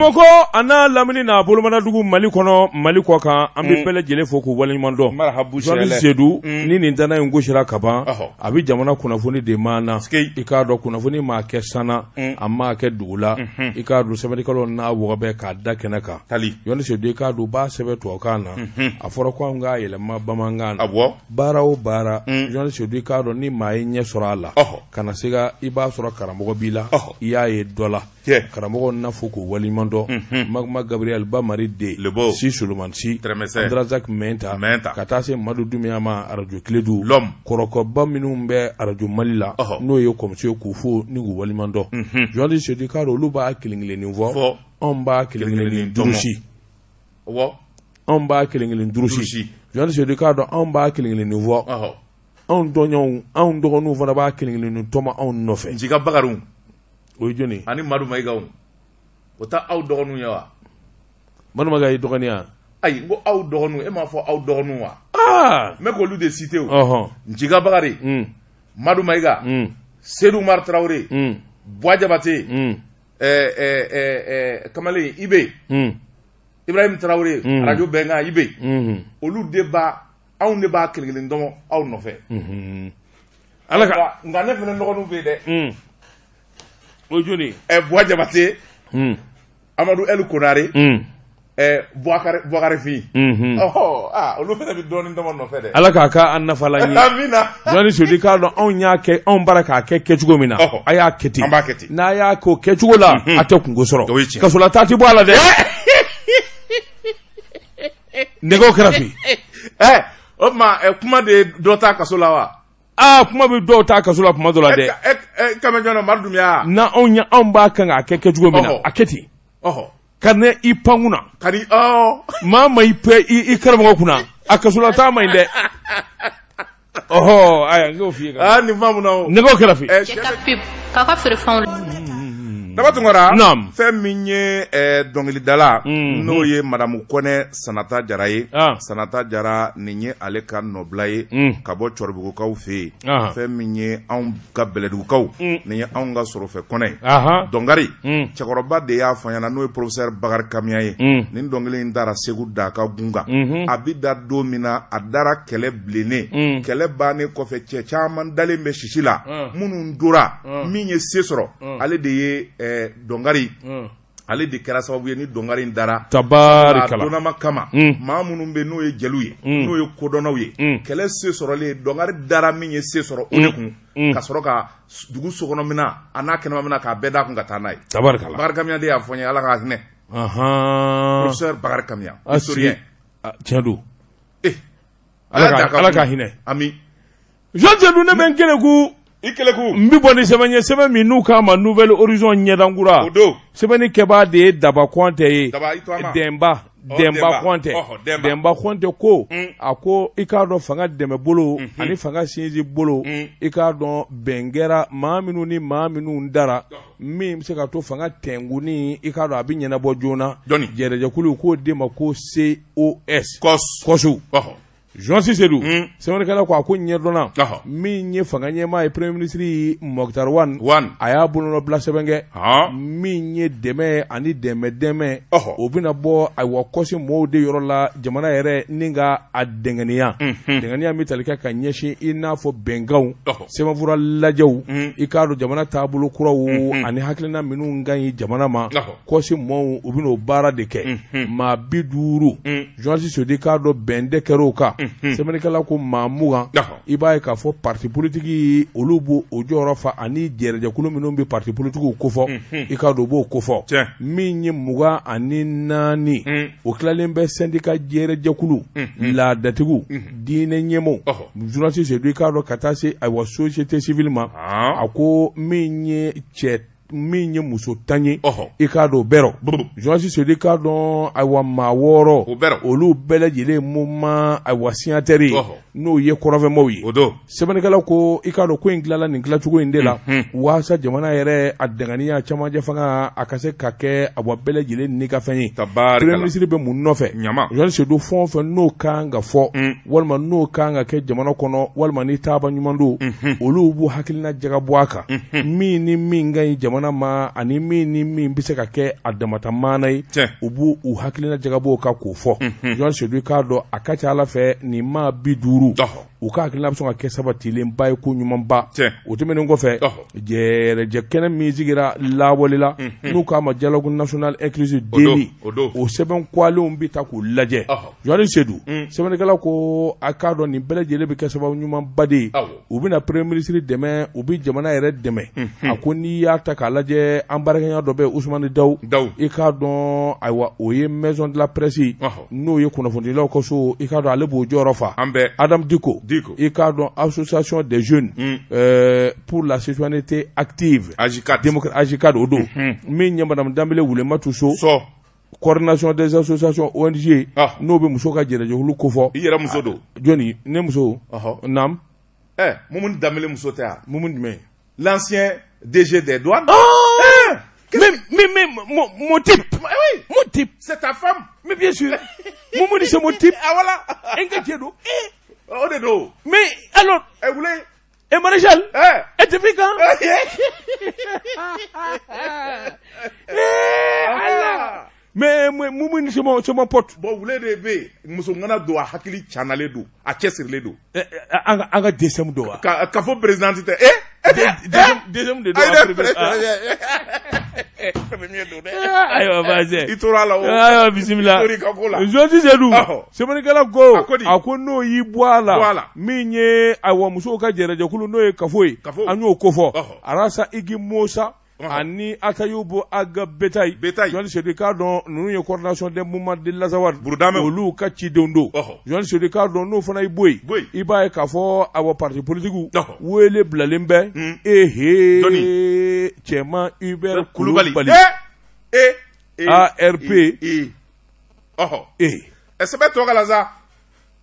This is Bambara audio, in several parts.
Bamakɔ a n'a lamini n'a bolomanadugu Mali kɔnɔ Mali kɔ kan an bɛ bɛɛ lajɛlen fo k'u waleɲuman dɔn Marahabu Journaliste sɛlɛ. Sedu ni nin tana in gosira ka ban Ɔhɔ. a bɛ jamana kunnafoni de maana Sikeyi. I k'a dɔn kunnafoni maa kɛ sanna a maa kɛ dugu la i k'a dɔn sɛbɛnnikɛlaw n'a wɔgɔbɛ k'a da kɛnɛ kan Tali. Journaliste Sedu i k'a dɔn u b'a sɛbɛn tubabukan na a fɔra ko an k'a yɛlɛma bamanankan na Awɔ. Baara o baara Journaliste Sedu i k'a dɔn ni maa ye ɲɛ sɔrɔ a la Ɔhɔ. ka na se ka i b'a sɔrɔ karamɔgɔ b'i la Ɔhɔ. i y'a ye dɔ la Tiɲɛ. Karamɔgɔ na fo k'u waleɲuman dɔn Magma Gabriel Ba Mari den Le beau. Si Solomani Si Tɛrɛmɛsɛ. Abdrazak Mɛnta Mɛnta. ka taa se Madu Dunbiya ma arajo Kiledu L'homme. kɔrɔkɔba minnu bɛ arajo Mali la Ɔhɔ. n'o ye kɔmisi ye k'u fo ni k'u waleɲuman dɔn Journaliste Sedu i k'a dɔn olu b'a kelen kelennin fɔ Fɔ. anw b'a kelen kelennin Kelen-kelennin tɔmɔ. durusi Awɔ. anw b'a kelen kelen durusi Durusi. Journaliste Sedu i k'a dɔn anw b'a kelen kelennin fɔ Ɔhɔ. anw dɔɲɔgɔnw anw dɔgɔninw fana b'a kelen kelennin tɔmɔ anw nɔfɛ Njiga Bakariw o ye jɔni ye ani Madu Mayigaw. O tɛ aw dɔgɔninw ye wa? Madu Mayiga y'i dɔgɔnin ye wa? Ayi, n ko aw dɔgɔninw, e m'a fɔ aw dɔgɔninw wa? Aa N bɛ k'olu de citer o. ɔhɔn Njiga Bakari, Madu Mayiga, Sedu Umar Tarawele, Buwa Jabate, ɛɛ ɛɛ ɛɛ kamalen Ibe, Ibrahim Tarawele, Radio Bɛnkan Ibe. Olu de b'a anw de b'a kelen kelen tɔmɔ aw nɔfɛ. Ala ka Nka ne fana dɔgɔninw bɛ yen dɛ. O ye jɔni ye? Ɛ Buwa Jabate, Amadu El Konare, ɛ Buwakari Buwakari Fin. Ɔhɔ, aa olu fana bɛ dɔɔnin tɔmɔ nɔfɛ dɛ. Ala k'a ka an nafalan ye. Amina. Journaliste Sedu i k'a dɔn anw y'a kɛ anw bara k'a kɛ kɛcogo min na Ɔhɔ. a y'a kɛ ten An b'a kɛ ten. n'a y'a kɛ o kɛcogo la a tɛ kunko O ye sɔrɔ tiɲɛ. kasolata tɛ bɔ a la dɛ nɛgɛw kɛrɛfɛ Ɛ o tuma ɛ kuma de ye dɔ ta kaso la wa? aa kuma bɛ dɔw ta kaso la kuma dɔ la dɛ Ɛ ɛ kamɛ jɔn na Madu Dunbiya. na anw ya anw b'a kan k'a kɛ kɛcogo min na Ɔhɔ. a kɛ ten Ɔhɔ. ka ne i pan kunna Ka di ɔ. maa ma i pɛ i karamɔgɔ kunna a kasolata man ɲi dɛ ɔhɔ ayiwa n k'o f'i ye ka Aa nin faamuna o. nɛgɛw kɛrɛfɛ Ɛ Cɛ ka pub k'aw ka feerefɛnw Daba Tunkara. Naam. Fɛn min ye ɛ, dɔnkilidala n'o ye madamu Kɔnɛ Sanata Jara ye. Ah. Sanata Jara nin ye ale ka nɔbila ye ka bɔ Cɔribugukaw fɛ yen. Ah. Fɛn min ye anw ka Bɛlɛdugukaw nin ye anw ka Sorofɛ Kɔnɛ ye. Ahan. Dɔnkari cɛkɔrɔba de y'a fɔ an ɲɛna n'o ye professeur Bakari Kamiya ye. Nin dɔnkili in dara Segu da ka gun kan. A bɛ da don min na a dara kɛlɛ bilennen. Kɛlɛ bannen kɔfɛ cɛ caman dalen bɛ sisi la. Minnu tora min ye se sɔrɔ ale de ye dɔnkari ale de kɛra sababu ye ni dɔnkari in dara. Tabarikala. A donnama kama maa minnu bɛ n'o ye jeliw ye n'o ye kodɔnnaw ye kɛlɛ se sɔrɔlen dɔnkari dara min ye se sɔrɔ o de kun ka sɔrɔ ka dugu sokɔnɔmina a n'a kɛnɛmamina k'a bɛɛ d'a kun ka taa n'a ye. Tabarikala. Bakari Kamiya de y'a fɔ n ye Ala ka hinɛ. Ahan. Professeur Bakari Kamiya Ah, historien. si. Tiɲɛ don. Eh. Ala ka hinɛ. Ami. Jean Sedu ne bɛ n keleku. I keleku. N bɛ bɔ ni sɛbɛn ye sɛbɛn min n'u k'a ma Nouvel Horizon ɲɛdankura. O don. Sɛbɛnni kɛbaa de ye Daba Kɔntɛ ye. Daba i to a ma. Dɛnba. Ɔ, Dɛnba Dɛnba. Kɔntɛ. Ɔhɔ, Dɛnba. Dɛnba Kɔntɛ ko. A ko i k'a dɔn fanga dɛmɛ bolo ani fanga sinsin bolo. I k'a dɔn bɛn kɛra maa minnu ni maa minnu dara. Min bɛ se ka to fanga tɛnkunni i k'a dɔn a bɛ ɲɛnabɔ joona. Jɔnni. Jɛrɛjɛkulu k'o de ma ko COS. Kɔs. Kɔsu. Ɔhɔ. Journaliste Sedu sɛbɛnnikɛla ko a ko ɲɛdɔnna Ɔhɔ. min ye fanga ɲɛmaa ye premier ministre Moctar Ouane Ouane. a y'a bolonɔbila sɛbɛn kɛ Han. min ye dɛmɛ ani dɛmɛ dɛmɛ Ɔhɔ. o bɛna bɔ ayiwa kɔsi mɔɔw de yɔrɔ la jamana yɛrɛ ni ka a dɛngɛniya dɛngɛniya min tali kɛ ka ɲɛsin i n'a fɔ bɛnkanw Ɔhɔ. sɛbɛnfura lajɛw i k'a dɔn jamana taabolo kuraw ani hakilina minnu ka ɲi jamana ma Ɔhɔ. kɔsi mɔɔw u bɛna o baara de kɛ maa 50 journaliste Sedu i k'a dɔn bɛn de kɛra o kan sɛbɛnnikɛla ko maa 20 Ɔhɔ. i b'a ye k'a fɔ parti politique olu b'o o jɔyɔrɔ fa ani jɛrɛjɛkulu minnu bɛ parti politique kofɔ i k'a dɔn u b'o kofɔ Tiɲɛ. min ye 24 o tilalen bɛ syndicat jɛrɛjɛkulu laadatigiw diinɛ ɲɛmɔgɔw Ɔhɔ. journaliste Sedu i k'a dɔn ka taa se ayiwa société civile ma Han. a ko min ye cɛ min ye muso 10 ye Ɔhɔ. i k'a dɔn o bɛɛ rɔ journaliste Sedu i k'a dɔn ayiwa maa 6 O bɛɛ rɔ. olu bɛɛ lajɛlen mouvement ayiwa signataire ye Ɔhɔ. n'o ye kɔrɔnfɛmaaw ye O don. sɛbɛnnikɛla ko i k'a dɔn ko in tilala nin tilacogo in de la waasa jamana yɛrɛ a danganiya camancɛ fanga a ka se ka kɛ awa bɛɛ lajɛlen ni ka fɛn ye Tabarikala. premier ministre bɛ mun nɔfɛ Ɲama. journaliste Sedu fɛn o fɛn n'o kan ka fɔ walima n'o kan ka kɛ jamana kɔnɔ walima ni taaba ɲuman don olu b'u hakilina jagabɔ a kan min ni min ka ɲi jamana jamana ma ani min ni min bɛ se ka kɛ a damata maana ye, u b'u u hakilina jagabɔ kan k'o fɔ. Journaliste Seydou, i k'a dɔn a ka ca Ala fɛ nin maa 50, u ka hakilina bɛ sɔn ka kɛ sabatilenba ye, ko ɲumanba. O tɛmɛnen kɔfɛ, jɛrɛjɛ kɛnɛ min sigira lawale la, n'u k'a ma dialogue national inclusif DNI, o sɛbɛn kwalenw bɛ ta k'u lajɛ. Journaliste Seydou, sɛbɛnnikɛla ko a k'a dɔn nin bɛɛ lajɛlen bɛ kɛ sababu ɲumanba de ye. U bɛna premier ministre dɛmɛ, u bɛ jamana yɛrɛ dɛmɛ. A ko n'i y'a ta k'a lajɛ, an baarakɛɲɔgɔn dɔ bɛ, Usumani Dawu, i k'a dɔn ayiwa o ye maison de la presse, n'o ye kunnafonidilaw ka so, i k'a dɔn ale b'o jɔyɔrɔ fa. Adam Diko, i k'a dɔn association des jeunes pour la citoyenneté active, AJCAD, o don min ye madame Danbele Wulematu So, coordination des associations ONG, n'o bɛ muso ka jɛrɛjɛkulu kofɔ. I yɛrɛ muso don? Jɔnni? Ne muso? Naam. Ɛ, Mumuni Danbele muso tɛ wa? Mumuni jumɛn? L'ancien DG des douanes. Oh, mais mon type. Oui. Mon type. C'est ta femme. Mais bien sûr. Mumuni, c'est mon type. Ah voilà. N ka cɛ don. O de don. Mais alors. Ɛ, wule. Et maréchal. Eh. Et depuis quand? Eh Allah. Mais Mumuni, c'est mon pote. Bon, wule de bɛ yen, muso ŋana don, a hakili canalen don, a cɛsirilen don. An ka DCM don wa? Ka fɔ président tɛ. Eh. Deuxième de don. Premier don dɛ. Ayiwa, baasi. I tora a la o. Ayiwa, bisimila. I tor'i ka ko la. Journaliste Seydou, sɛbɛnnikɛla ko A a ko n'o y'i bɔ a la, min ye ayiwa musow ka jɛrɛjɛkulu, n'o ye kafo ye, an y'o ko fɔ. Arasa Igi Musa ani Atayubu Aga Betayi. Betayi. Journaliste Seydou, i k'a dɔn ninnu ye coordination des mouvements de l'Azawad. Burudamɛw. Olu ka cidenw don. Journaliste Seydou, i k'a dɔn n'o fana y'i bɔ yen, i b'a ye k'a fɔ ayiwa parti politique wele bilalen bɛ. Ehe, Cɛman Hubert Kulubali. Kulubali. ARP. E. Sɛbɛn tɔ ka sa.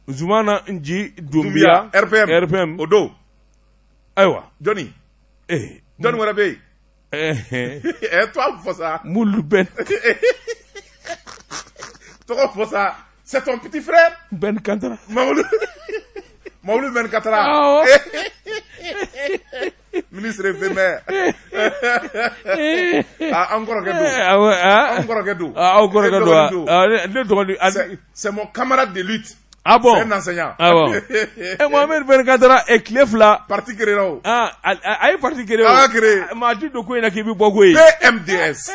Zumana Nji Dunbiya. RPM. RPM. O don. Ayiwa. Jɔnni? Jɔnni wɛrɛ bɛ yen? Ɛ, tɔgɔ fɔ sa. Mulu Ben. Tɔgɔ fɔ sa. C'est ton petit frère. Ben Kantara. Mamadu. Mamadu Ben Katara. Awɔ. Ministre éphémère. Ah, an kɔrɔkɛ don. Awɔ. An kɔrɔkɛ don. Aw kɔrɔkɛ don wa? Ne dɔgɔnin. C'est mon camarade de lutte. Ah bon? C'est un enseignant. Ah bon. Eh, Mohamed Ben Katara, e tile 2. Parti créé o. Ah, a ye parti créé o. A y'a créé. Maa ti don ko in na k'i bɛ bɔ ko ye. PMDS.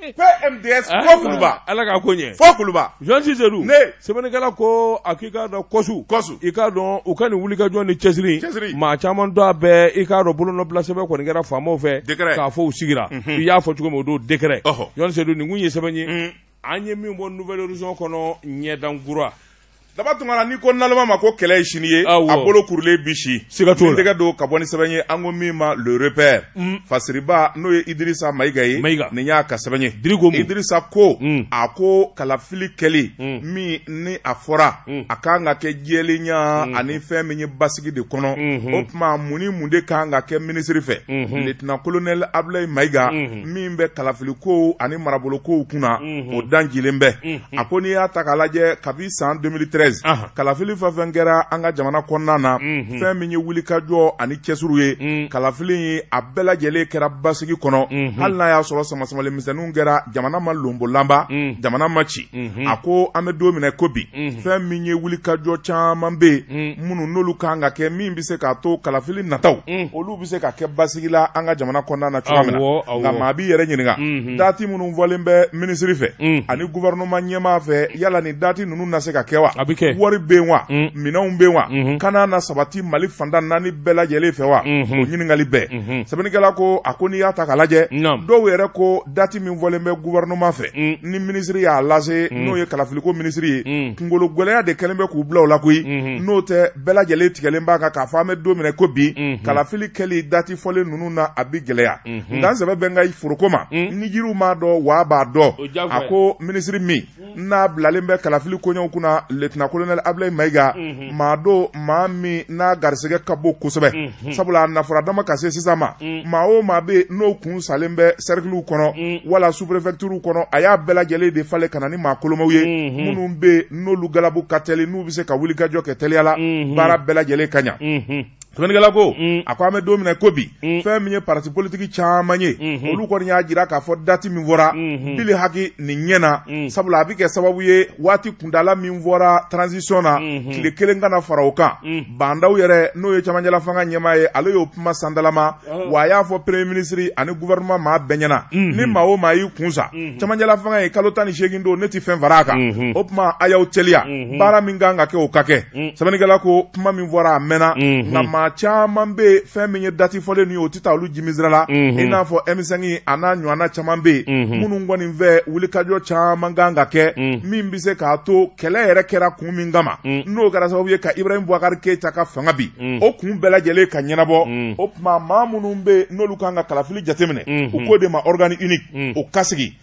PMDS fo Kuluba. Ala k'a ko ɲɛ. Fo Kuluba. Journaliste Seydou. Ne. Sɛbɛnnikɛla ko a k'i k'a dɔn kɔsu. Kɔsu. I k'a dɔn u ka nin wulikajɔ ni cɛsiri. Cɛsiri. Maa caman dɔn a bɛɛ, i k'a dɔn bolonɔbila sɛbɛn kɔni kɛra faamaw fɛ. Décret. K'a fɔ u sigira. I y'a fɔ cogo min, o don décret. Journaliste Seydou, nin kun ye sɛbɛn ye. An ye min bɔ Nouvel Horizon kɔnɔ, ɲɛdankura. Daba Tunkara, n'i ko naloma ma ko kɛlɛ ye sini ye, Awɔ. a bolo kurulen bi si. Siga t'o la. Ni tɛgɛ don ka bɔ ni sɛbɛn ye, an ko min ma Le Repère. Fasiriba, n'o ye Idirisa Mayiga ye. Mayiga. Nin y'a ka sɛbɛn ye. Dirigo mun. Idirisa ko a ko kalafili kɛli min ni a fɔra, a kan ka kɛ jɛlenya ani fɛn min ye basigi de kɔnɔ. O tuma, mun ni mun de kan ka kɛ minisiri fɛ? Lieutenant colonel Abulayi Mayiga min bɛ kalafili kow ani marabolo kow kunna, o danjilen bɛ. A ko n'i y'a ta k'a lajɛ, kabi san 2013, kalafili fɛn fɛn kɛra an ka jamana kɔnɔna na, fɛn min ye wulikajɔ ani cɛsiriw ye, kalafili in a bɛɛ lajɛlen kɛra basigi kɔnɔ, hali n'a y'a sɔrɔ samasamali misɛnninw kɛra, jamana ma lonbolanba, jamana ma ci. A ko an bɛ don min na ko bi, fɛn min ye wulikajɔ caman bɛ yen minnu n'olu kan ka kɛ, min bɛ se k'a to kalafili nataw olu bɛ se ka kɛ basigi la an ka jamana kɔnɔna na cogoya min na. Nka maa b'i yɛrɛ ɲininka, date minnu fɔlen bɛ minisiri fɛ ani gouvernement ɲɛmaa fɛ, yala ni date ninnu na se ka kɛ wa? A bɛ kɛ. Wari bɛ yen wa? Minɛnw bɛ yen wa? Kana na sabati Mali fantan naani bɛɛ lajɛlen fɛ wa? O ɲininkali bɛɛ. Sɛbɛnnikɛla ko a ko n'i y'a ta k'a lajɛ, dɔw yɛrɛ ko date min fɔlen bɛ gouvernement fɛ ni minisiri y'a lase, n'o ye kalafiliko minisiri ye, kunkolo gɛlɛya de kɛlen bɛ k'u bila o la koyi. N'o tɛ, bɛɛ lajɛlen tigɛlen b'a kan k'a fɔ an bɛ don min na ko bi, kalafili kɛli date fɔlen ninnu na, a bi gɛlɛya. Nka n sɛbɛ bɛ n ka foroko ma, ni jiriw m'a dɔn wa b'a dɔn. A ko minisiri min n'a bilalen bɛ kalafili koɲɛw kunna, lieutenant colonel Abulayi Mayiga, maa don maa min n'a garisɛgɛ ka bon kosɛbɛ, sabula a nafara dama ka se sisan ma, maa o maa bɛ yen n'o kun salen bɛ cercle kɔnɔ wala sous-préfecture kɔnɔ, a y'a bɛɛ lajɛlen de falen ka na ni maa kolomaw ye minnu bɛ yen n'olu galabu ka teli, n'u bɛ se ka wulikajɔ kɛ teliya la, baara bɛɛ lajɛlen ka ɲa. Sɛbɛnnikɛla ko a ko an bɛ don min na ko bi fɛn min ye parti politique caman ye olu kɔni y'a jira k'a fɔ date min fɔra bili haki nin ɲɛna sabula a bɛ kɛ sababu ye waati kuntaala min fɔra transition na tile kelen kana fara o kan Bah N'Daw yɛrɛ n'o ye camancɛla fanga ɲɛmaa ye ale y'o kuma sandalama wa a y'a fɔ premier ministre ani gouvernement maa bɛɛ ɲɛna ni maa o maa y'i kun sa camancɛla fanga ye kalo 18 don ne tɛ fɛn fara a kan o tuma a y'aw teliya baara min kan ka kɛ o ka kɛ sɛbɛnnikɛla ko kuma min fɔra a mɛnna nka maa caman bɛ yen fɛn min ye date fɔlen ye o tɛ taa olu jimisira la i n'a fɔ M5 a n'a ɲɔgɔnna caman bɛ yen minnu kɔni fɛ wulikajɔ caman kan ka kɛ min bɛ se k'a to kɛlɛ yɛrɛ kɛra kun min kama n'o kɛra sababu ye ka Ibrahim Boubacar Keita ka fanga bin o kun bɛɛ lajɛlen ka ɲɛnabɔ o tuma maa minnu bɛ yen n'olu kan ka kalafili jateminɛ u k'o de ma organe unique o ka sigi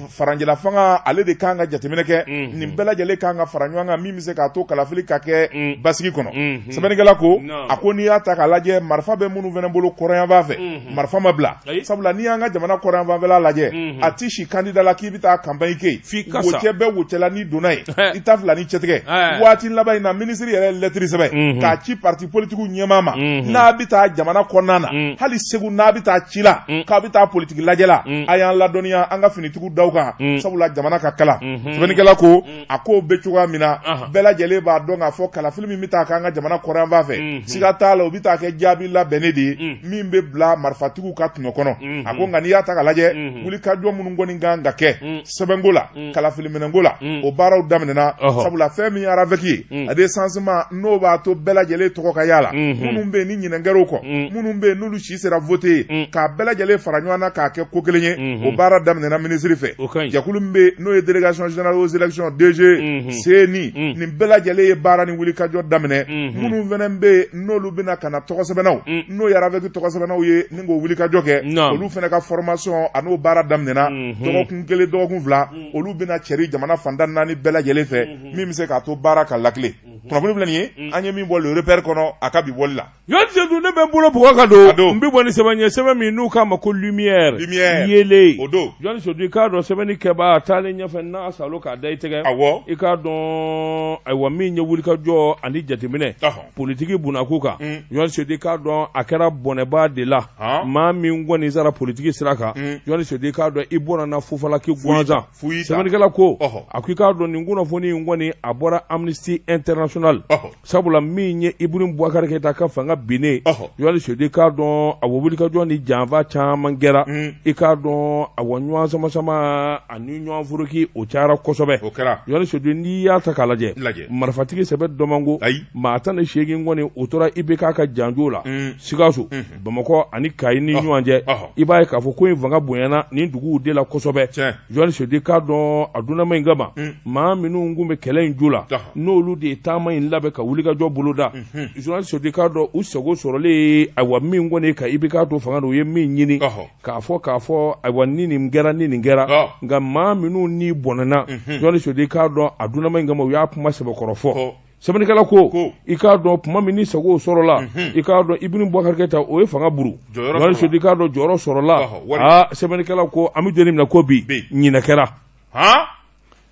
farancɛla fanga ale de kan ka jateminɛ kɛ nin bɛɛ lajɛlen kan ka fara ɲɔgɔn kan min bɛ se k'a to kalafili ka kɛ basigi kɔnɔ sɛbɛnnikɛla ko a ko n'i y'a ta k'a lajɛ marifa bɛ minnu fana bolo kɔrɔnyanfan fɛ marifa ma bila sabula n'i y'an ka jamana kɔrɔnyanfanfɛla lajɛ a tɛ si candidat la k'i bɛ taa campagne kɛ yen wocɛ bɛ wocɛ la n'i donna yen i ta fila ni cɛtigɛ waati laban in na minisiri yɛrɛ ye lɛtiri sɛbɛn k'a ci parti politiki ɲɛmaa ma n'a bɛ taa jamana kɔnɔna na hali segu n'a bɛ taa ci la k'a bɛ taa politiki lajɛ la a y'an ladɔnniya an ka finitigiw da kan sabula jamana ka kalan sɛbɛnnikɛla ko a ko bɛ cogoya min na bɛɛ lajɛlen b'a dɔn k'a fɔ kalafili min bɛ taa k'an ka jamana kɔrɔnyanfan fɛ siga t'a la o bɛ taa kɛ jaabi labɛnnen de ye min bɛ bila marifatigiw ka tɔnɔ kɔnɔ a ko nka n'i y'a ta k'a lajɛ wulikajɔ minnu kɔni kan ka kɛ sɛbɛnko la kalafiliminɛnko la o baaraw daminɛna sabula fɛn min ye RAVEC ye recensement n'o b'a to bɛɛ lajɛlen tɔgɔ ka y'a la minnu bɛ yen ni ɲinɛ kɛr'u kɔ minnu bɛ yen n'olu si sera vote ye k'a bɛɛ lajɛlen fara ɲɔgɔn na k'a kɛ ko kelen ye o baara daminɛna minisiri fɛ jɛkulu min bɛ n'o ye délégation générale aux élections DG CENI nin bɛɛ lajɛlen ye baara ni wulikajɔ daminɛ minnu fana bɛ yen n'olu bɛna ka na tɔgɔsɛbɛnnaw n'o ye RAVEC tɔgɔsɛbɛnnaw ye ni k'o wulikajɔ kɛ olu fana ka formation a n'o baara daminɛna dɔgɔkun kelen dɔgɔkun fila olu bɛna cɛri jamana fan tan naani bɛɛ lajɛlen fɛ min bɛ se k'a to baara ka latilen kunnafoni filɛ nin ye an ye min bɔ Le Repère kɔnɔ a ka bi bɔli la Sedu ne bɛ n bolo bugɔ ka don n bɛ bɔ ni sɛbɛn ye sɛbɛn min n'u k'a ma ko Lumière yeelen o don Jɔni Sedu i k'a dɔn sɛbɛnni kɛbaa taalen ɲɛfɛ n'a salo k'a da i tɛgɛ awɔ i k'a dɔn ayiwa min ye wulikajɔ ani jateminɛ politiki bunako kan Jɔni Sedu i k'a dɔn a kɛra bɔnɛba de la maa min kɔni sara politiki sira kan Jɔni Sedu i k'a dɔn i bɔnɛna fufalaki gansan sɛbɛnnikɛla ko a ko i k'a dɔn nin kunnafoni in kɔni a bɔra Amnesty International sabula min ye Ibrahim Boubacar Keita ka fanga binnen Jɔni Sedu i k'a dɔn a wulikajɔ ni janfa caman kɛra i k'a dɔn a ɲɔgɔn sama sama ani ɲɔgɔn foroki o cayara kosɛbɛ Jɔni Sedu n'i y'a ta k'a lajɛ marifatigi sɛbɛ dɔmanko maa 18 kɔni o tora IBK ka janjo la Sikaso Bamakɔ ani Kayi ni ɲɔgɔn cɛ i b'a ye k'a fɔ ko in fanga bonyana nin duguw de la kosɛbɛ Jɔni Sedu i k'a dɔn a dunnama in kama maa minnu tun bɛ kɛlɛ in ju la n'olu de ye taama in labɛn ka wulikajɔ boloda Jɔni Sedu i k'a dɔn u sago sɔrɔlen ayiwa min kɔni ka IBK to fanga na u ye min ɲini k'a fɔ k'a fɔ ayiwa ni nin kɛra ni nin kɛra nka maa minnu ni bɔnɛna Jɔni Sedu i k'a dɔn a dunnama in kama u y'a kuma sɛbɛkɔrɔ fɔ sɛbɛnnikɛla ko i k'a dɔn tuma min ni sago sɔrɔla i k'a dɔn Ibrahim Boubacar Keita o ye fanga buru Jɔni Sedu i k'a dɔn jɔyɔrɔ sɔrɔla aa sɛbɛnnikɛla ko an bɛ don min na ko bi ɲinɛ kɛra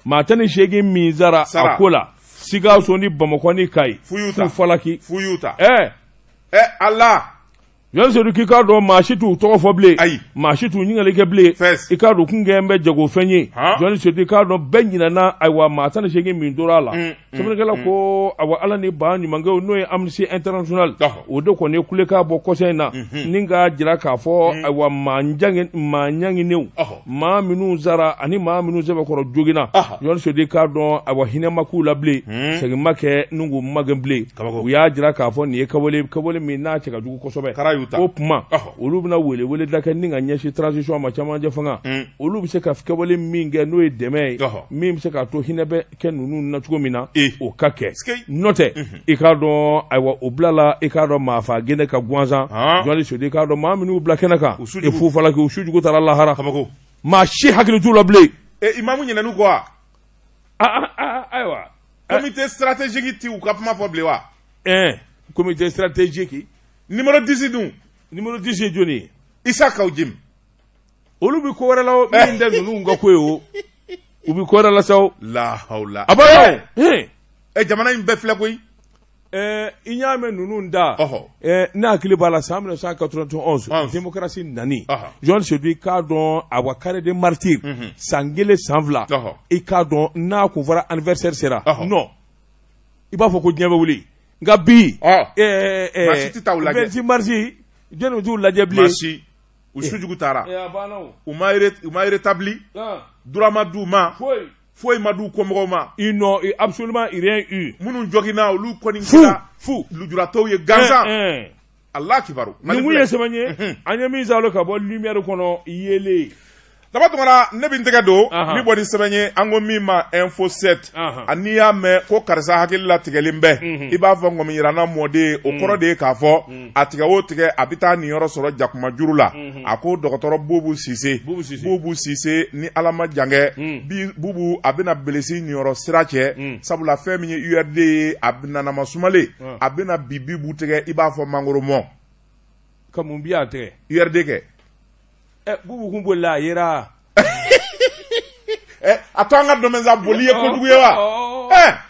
maa 18 min sara a ko la Sikaso ni Bamakɔ ni Kayi fufalaki ɛɛ Ala Jɔni Sedu k'i k'a dɔn maa si t'u tɔgɔ fɔ bilen ayi maa si t'u ɲininkali kɛ bilen Fɛs. i k'a dɔn kun kɛlen bɛ jagofɛn ye Han. Jɔni Sedu i k'a dɔn bɛɛ ɲinɛna ayiwa maa 18 min tora a la sɛbɛnnikɛla ko ayiwa ala ni ba ɲumankɛw n'o ye Amnesty International Ɔhɔ. o de kɔni ye kulekan bɔ kɔsa in na ni k'a jira k'a fɔ ayiwa maa ɲanginenw Ɔhɔ. maa minnu sara ani maa minnu sɛbɛkɔrɔ joginna Ɔhɔ. Jɔni Sedu i k'a dɔn ayiwa hinɛ ma k'u la bilen segin ma kɛ ni k'u magɛn bilen Kabako. u y'a jira k'a fɔ nin ye kawale kawale min n'a cɛ ka jugu kosɛbɛ Kara y'u ta. o tuma Ɔhɔ. olu bɛna weleweleda kɛ ni ka ɲɛsin transition ma camancɛ fanga olu bɛ se ka kɛwale min kɛ n'o ye dɛmɛ ye Ɔhɔ. min bɛ se k'a to hinɛ bɛ kɛ ninnu na cogo min na E. o ka kɛ Sikei. n'o tɛ i k'a dɔn ayiwa o bilala i k'a dɔn maafa gɛnɛ kan gansan Han. Jɔni Sedu i k'a dɔn maa minnu bila kɛnɛ kan U sujugu. e fufalaki u sujugu taara lahara kabako maa si hakili t'u la bilen e imamu ɲinɛn'u kɔ wa ayiwa comité stratégique ti u ka kuma fɔ bilen wa ɛn comité stratégique numéro 10 dun numéro 10 ye jɔni ye Issa Kaou Djim olu bɛ ko wɛrɛ la o min tɛ ninnu ka ko ye o u bɛ ko wɛrɛ la sa o la hawla a b'a e jamana in bɛɛ filɛ koyi I y'a mɛn ninnu da, ne hakili b'a la san 1991 démocratie nani, Jɔn Sedu, i k'a dɔn a wa carré des martyrs, san kelen, san fila, i k'a dɔn n'a kun fɔra anniversaire sera, non, i b'a fɔ ko diɲɛ bɛ wuli. Nka bi, maa si tɛ taa u lajɛ. 26 mars, jɔnni bɛ t'u lajɛ bilen? Maa si. U sujugu taara, u ma rétabli, droit ma d'u ma, foyi ma d'u kɔmɔgɔw ma. Ils n'ont absolument rien eu. Minnu joginna, olu kɔni fu fu lujuratɔw ye gansan. Allah kibaru. Nin kun ye sɛbɛn ye an ye min salo ka bɔ Lumière kɔnɔ yeelen. Daba Tunkara, ne bɛ n tɛgɛ don ni bɔ ni sɛbɛn ye, an ko min ma Info 7. N'i y'a mɛn ko karisa hakili latigɛlen bɛ, i b'a fɔ ŋɔmi yiranna mɔden, o kɔrɔ de ye k'a fɔ a tigɛ o tigɛ, a bɛ taa nin yɔrɔ sɔrɔ jakuma juru la. A ko dɔgɔtɔrɔ Bubu Sise, Bubu Sise, ni Ala ma jankɛ bi, Bubu a bɛna bilisi niyɔrɔ sira cɛ, sabula fɛn min ye URD ye, a nanama sumalen, a bɛna bi Bubu tigɛ i b'a fɔ mangoro mɔ. Ka mun bi a tigɛ? URD kɛ. Bubu kun bolila, a yera. A to an ka dɔn sa, boli ye kojugu ye wa?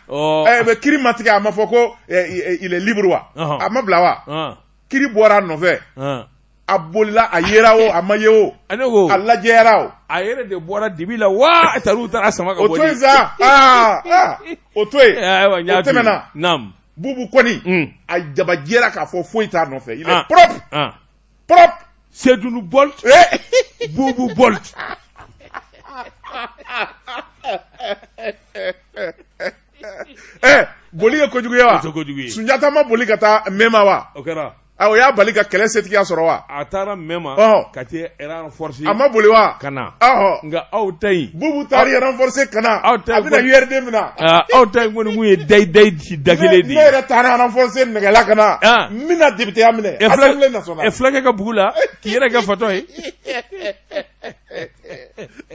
Ɛ bɛ kiri ma tigɛ, a ma fɔ ko il est libre wa? A ma bila wa? Kiri bɔra a nɔfɛ, a bolila, a yera o, a ma ye o, ne ko a lajɛyara o. A yɛrɛ de bɔra dibi la wa, a taara u taara sama ka bɔ. O to yen sa, aa, o to yen. Ayiwa, o tɛmɛna. Naam. Bubu kɔni, a jabajɛra k'a fɔ foyi t'a nɔfɛ, il est propre, propre. Seydou Bolt, Bubu Bolt. Boli ye kojugu ye wa? Kojugu ye. Sunjata ma boli ka taa Mɛma wa? O kɛra. O y'a bali ka kɛlɛ setigiya sɔrɔ wa? A taara Mɛma ka taa renforcer. A ma boli wa? Ka na. Nka aw ta in. Bubu taara renforcer ka na. Aw ta a bɛna URD minɛ. Aw ta in kɔni kun ye dayi dayi da kelen de ye. Ne yɛrɛ taara renforcer nɛgɛla ka na. N bɛna députéya minɛ. Assemblée nationale. Fulakɛ ka bugu la k'i yɛrɛ kɛ fatɔ ye.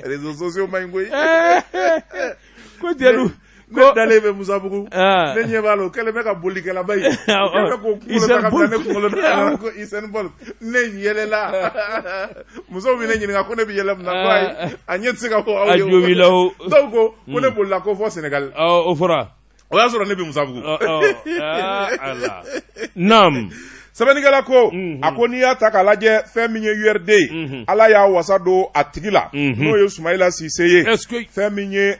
Réseaux sociaux man ɲi koyi. Ko jeliw. Ne dalen bɛ Musabugu, ne ɲɛ b'a la, o kɛlen bɛ ka bolikɛlaba ye, o kɛlen bɛ k'o kunkolo ta ka bila ne kunkolo la ko Usain Bolt. Ne yɛlɛla, musow bɛ ne ɲininka ko ne bɛ yɛlɛ mun na, ko ayi, a ɲɛ tɛ se ka fɔ aw ye. A jo b'i la o. Dɔw ko ko ne bolila ko fɔ Sénégal. O fɔra. O y'a sɔrɔ ne bɛ Musabugu. Ala. Naam. Sɛbɛnnikɛla ko, a ko n'i y'a ta k'a lajɛ, fɛn min ye URD ye, Ala y'a wasa don a tigi la, n'o ye Sumayila Sise ye. Fɛn min ye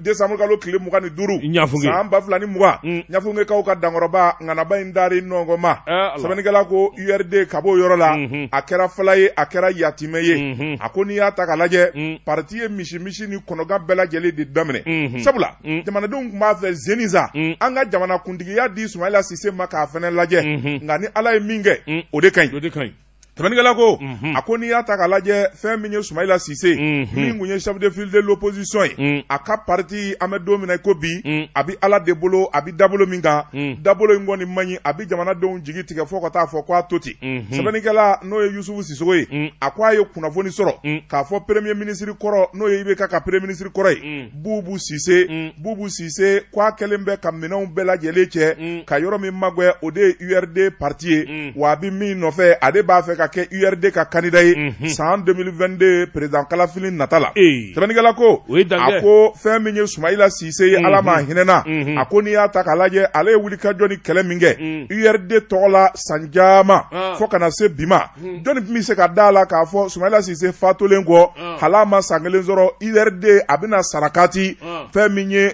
décembre kalo tile 25 san 2020, Ɲafunkekaw ka dankɔrɔba ŋanaba in dari nɔngɔn ma. Sɛbɛnnikɛla ko URD ka b'o yɔrɔ la, a kɛra fala ye, a kɛra yatimɛ ye. A ko n'i y'a ta k'a lajɛ, parti ye misi misi ni kɔnɔgan bɛɛ lajɛlen de daminɛ, sabula jamanadenw tun b'a fɛ zenisa an ka jamanakuntigiya di Sumayila Sise ma k'a fana lajɛ, nka ni Ala ye min kɛ, o de ka ɲi. Sɛbɛnnikɛla ko, a ko n'i y'a ta k'a lajɛ, fɛn min ye Sumayila Sise, min tun ye chef de file de l'opposition ye, a ka parti, an bɛ don min na ko bi, a bɛ Ala de bolo, a bɛ dabolo min kan, dabolo in kɔni man ɲi, a bɛ jamanadenw jigi tigɛ fo ka taa fɔ k'a to ten. Sɛbɛnnikɛla n'o ye Yusufu Sisogo ye, a ko a ye kunnafoni sɔrɔ k'a fɔ premier ministre kɔrɔ, n'o ye IBK ka premier ministre kɔrɔ ye, Bubu Sise, Bubu Sise ko a kɛlen bɛ ka minɛnw bɛɛ lajɛlen cɛ ka yɔrɔ min magɛn, o de ye URD parti ye, wa a bɛ min nɔfɛ, ale b'a fɛ ka kɛ URD ka candidat ye san 2022 président kalafili nata la. Sɛbɛnnikɛla ko, a ko fɛn min ye Sumayila Sise ye, Ala ma hinɛna, a ko n'i y'a ta k'a lajɛ, ale ye wulikajɔ ni kɛlɛ min kɛ URD tɔgɔ la san caman fo ka na se bi ma, jɔnni tun bɛ se ka da la k'a fɔ Sumayila Sise fatulen kɔ, hal'a ma san kelen sɔrɔ, URD a bɛna sarakati fɛn min ye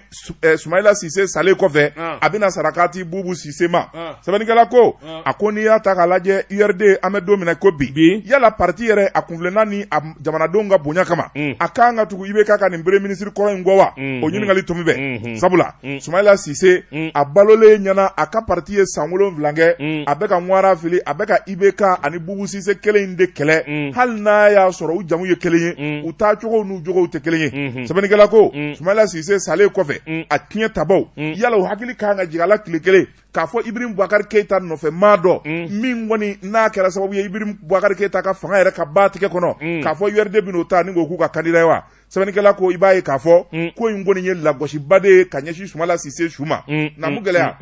Sumayila Sise salen kɔfɛ, a bɛna sarakati Bubu Sise ma. Sɛbɛnnikɛla ko, a ko n'i y'a ta k'a lajɛ, URD, an bɛ don min na ko bi, yala parti yɛrɛ a kunfilenna ni a jamanadenw ka bonya kama, a kan ka tugu IBK ka nin premier ministre kɔrɔ in kɔ wa? O ɲininkali tomi bɛ, sabula Sumayila Sise a balolen ɲɛna, a ka parti ye san 7 kɛ, a bɛ ka ŋwara fili, a bɛ ka IBK ani Bubu Sise kelen in de kɛlɛ, hali n'a y'a sɔrɔ u jamu ye kelen ye, u taacogow n'u jogow tɛ kelen ye. Sɛbɛnnikɛla ko, Sumayila Sise salen kɔfɛ, a tiɲɛ tabaw, yala u hakili kan ka jigin a la tile kelen k'a fɔ Ibrahim Boubacar Keïta nɔfɛ maa dɔ min kɔni n'a kɛra sababu ye Ibrahim Boubacar Keïta ka fanga yɛrɛ ka ba tigɛ kɔnɔ, k'a fɔ URD bɛn'o ta ni k'o k'u ka candidat ye wa? Sɛbɛnnikɛla ko, i b'a ye k'a fɔ ko in kɔni ye lagosiba de ye ka ɲɛsin Sumayila Sise su ma. Na mun gɛlɛya?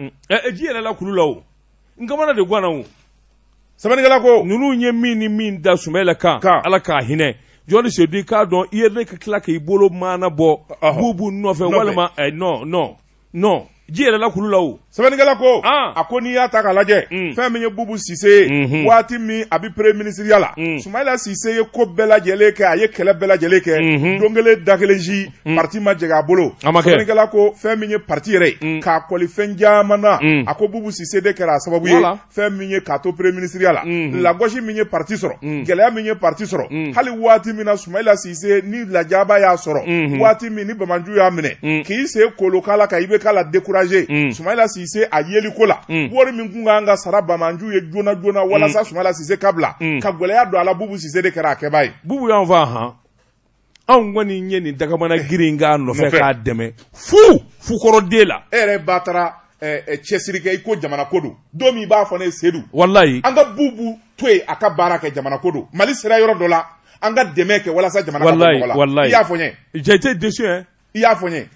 Ji yɛrɛ la kulu la o, n kamana de ganna o. Sɛbɛnnikɛla ko, ninnu ye min ni min da Sumayila kan, Ala k'a hinɛ. Jɔnni Sedu, i k'a dɔn i yɛrɛ ka tila k'i bolo maana bɔ Bubu nɔfɛ walima non non non, ji yɛrɛ la kulu la o. Sɛbɛnnikɛla ko Ah. a ko n'i y'a ta k'a lajɛ fɛn min ye Bubu Sise ye waati min a bɛ premier ministre la Sumayila Sise ye ko bɛɛ lajɛlen kɛ, a ye kɛlɛ bɛɛ lajɛlen kɛ, don kelen da kelen si parti ma jɛgɛ a bolo. A ma kɛ. Sɛbɛnnikɛla ko fɛn min ye parti yɛrɛ ye k'a kɔli fɛn caman na, a ko Bubu Sise de kɛra a sababu ye fɛn min ye k'a to premier ministre la, lagosi min ye parti sɔrɔ, gɛlɛya min ye parti sɔrɔ, hali waati min na Sumayila Sise ni lajaba y'a sɔrɔ, waati min ni Bamanju y'a minɛ k'i sen kolo k'a la ka IBK la décourager, Sumayila Sise a yeliko la, wari min kun kan ka sara Bamanju ye joona joona walasa Sumayila Sise ka bila ka gɛlɛya don a la, Bubu Sise de kɛra a kɛbaa ye. Bubu y'an fa han, anw kɔni ye nin dagamana girin k'a nɔfɛ Nɔfɛ. k'a dɛmɛ fu fukɔrɔden la. E yɛrɛ ba taara cɛsiri kɛ i ko jamana ko don, don min i b'a fɔ ne ye Seydou, Walayi. an ka Bubu to yen a ka baara kɛ, jamana ko don, Mali sera yɔrɔ dɔ la, an ka dɛmɛ kɛ walasa jamana ka bɔ Walayi, nɔgɔ la. walayi. I y'a fɔ n ye. J'ai été déçu, hein. I y'a fɔ n ye.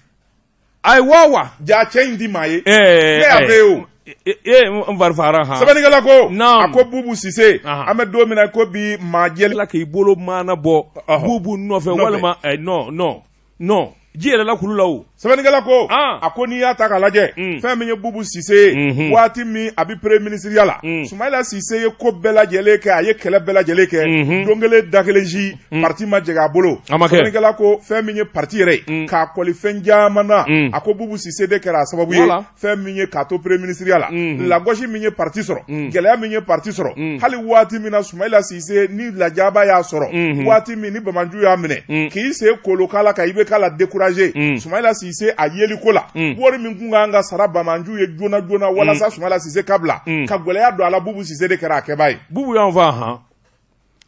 Ayiwa wa. Ja cɛ in di maa ye. Ne y'a fɛ ye o. Ee, n fari fagara han. Sɛbɛnnikɛla ko Naam. a ko Bubu Sise, an bɛ don min na ko bi, maa jɛli Tila k'i bolo maana bɔ Bubu nɔfɛ Nɔfɛ. walima non, non, non, ji yɛlɛla kulu la o. Sɛbɛnnikɛla ko a ko n'i y'a ta k'a lajɛ fɛn min ye Bubu Sise ye waati min a bɛ premier ministre la, Sumayila Sise ye ko bɛɛ lajɛlen kɛ, a ye kɛlɛ bɛɛ lajɛlen kɛ, don kelen da kelen si parti ma jɛgɛ a bolo. A ma kɛ. Sɛbɛnnikɛla ko fɛn min ye parti yɛrɛ ye k'a kɔli fɛn caman na, a ko Bubu Sise de kɛra a sababu ye fɛn min ye k'a to premier ministre la, lagosi min ye parti sɔrɔ, gɛlɛya min ye parti sɔrɔ, hali waati min na Sumayila Sise ni lajaba y'a sɔrɔ, waati min ni Bamanju y'a minɛ k'i sen kolo k'a la ka IBK la décourager, Sumayila Sise a yeliko la, wari min kun kan ka sara Bamanju ye joona joona walasa Sumayila Sise ka bila ka gɛlɛya don a la, Bubu Sise de kɛra a kɛbaa ye. Bubu y'an fa han,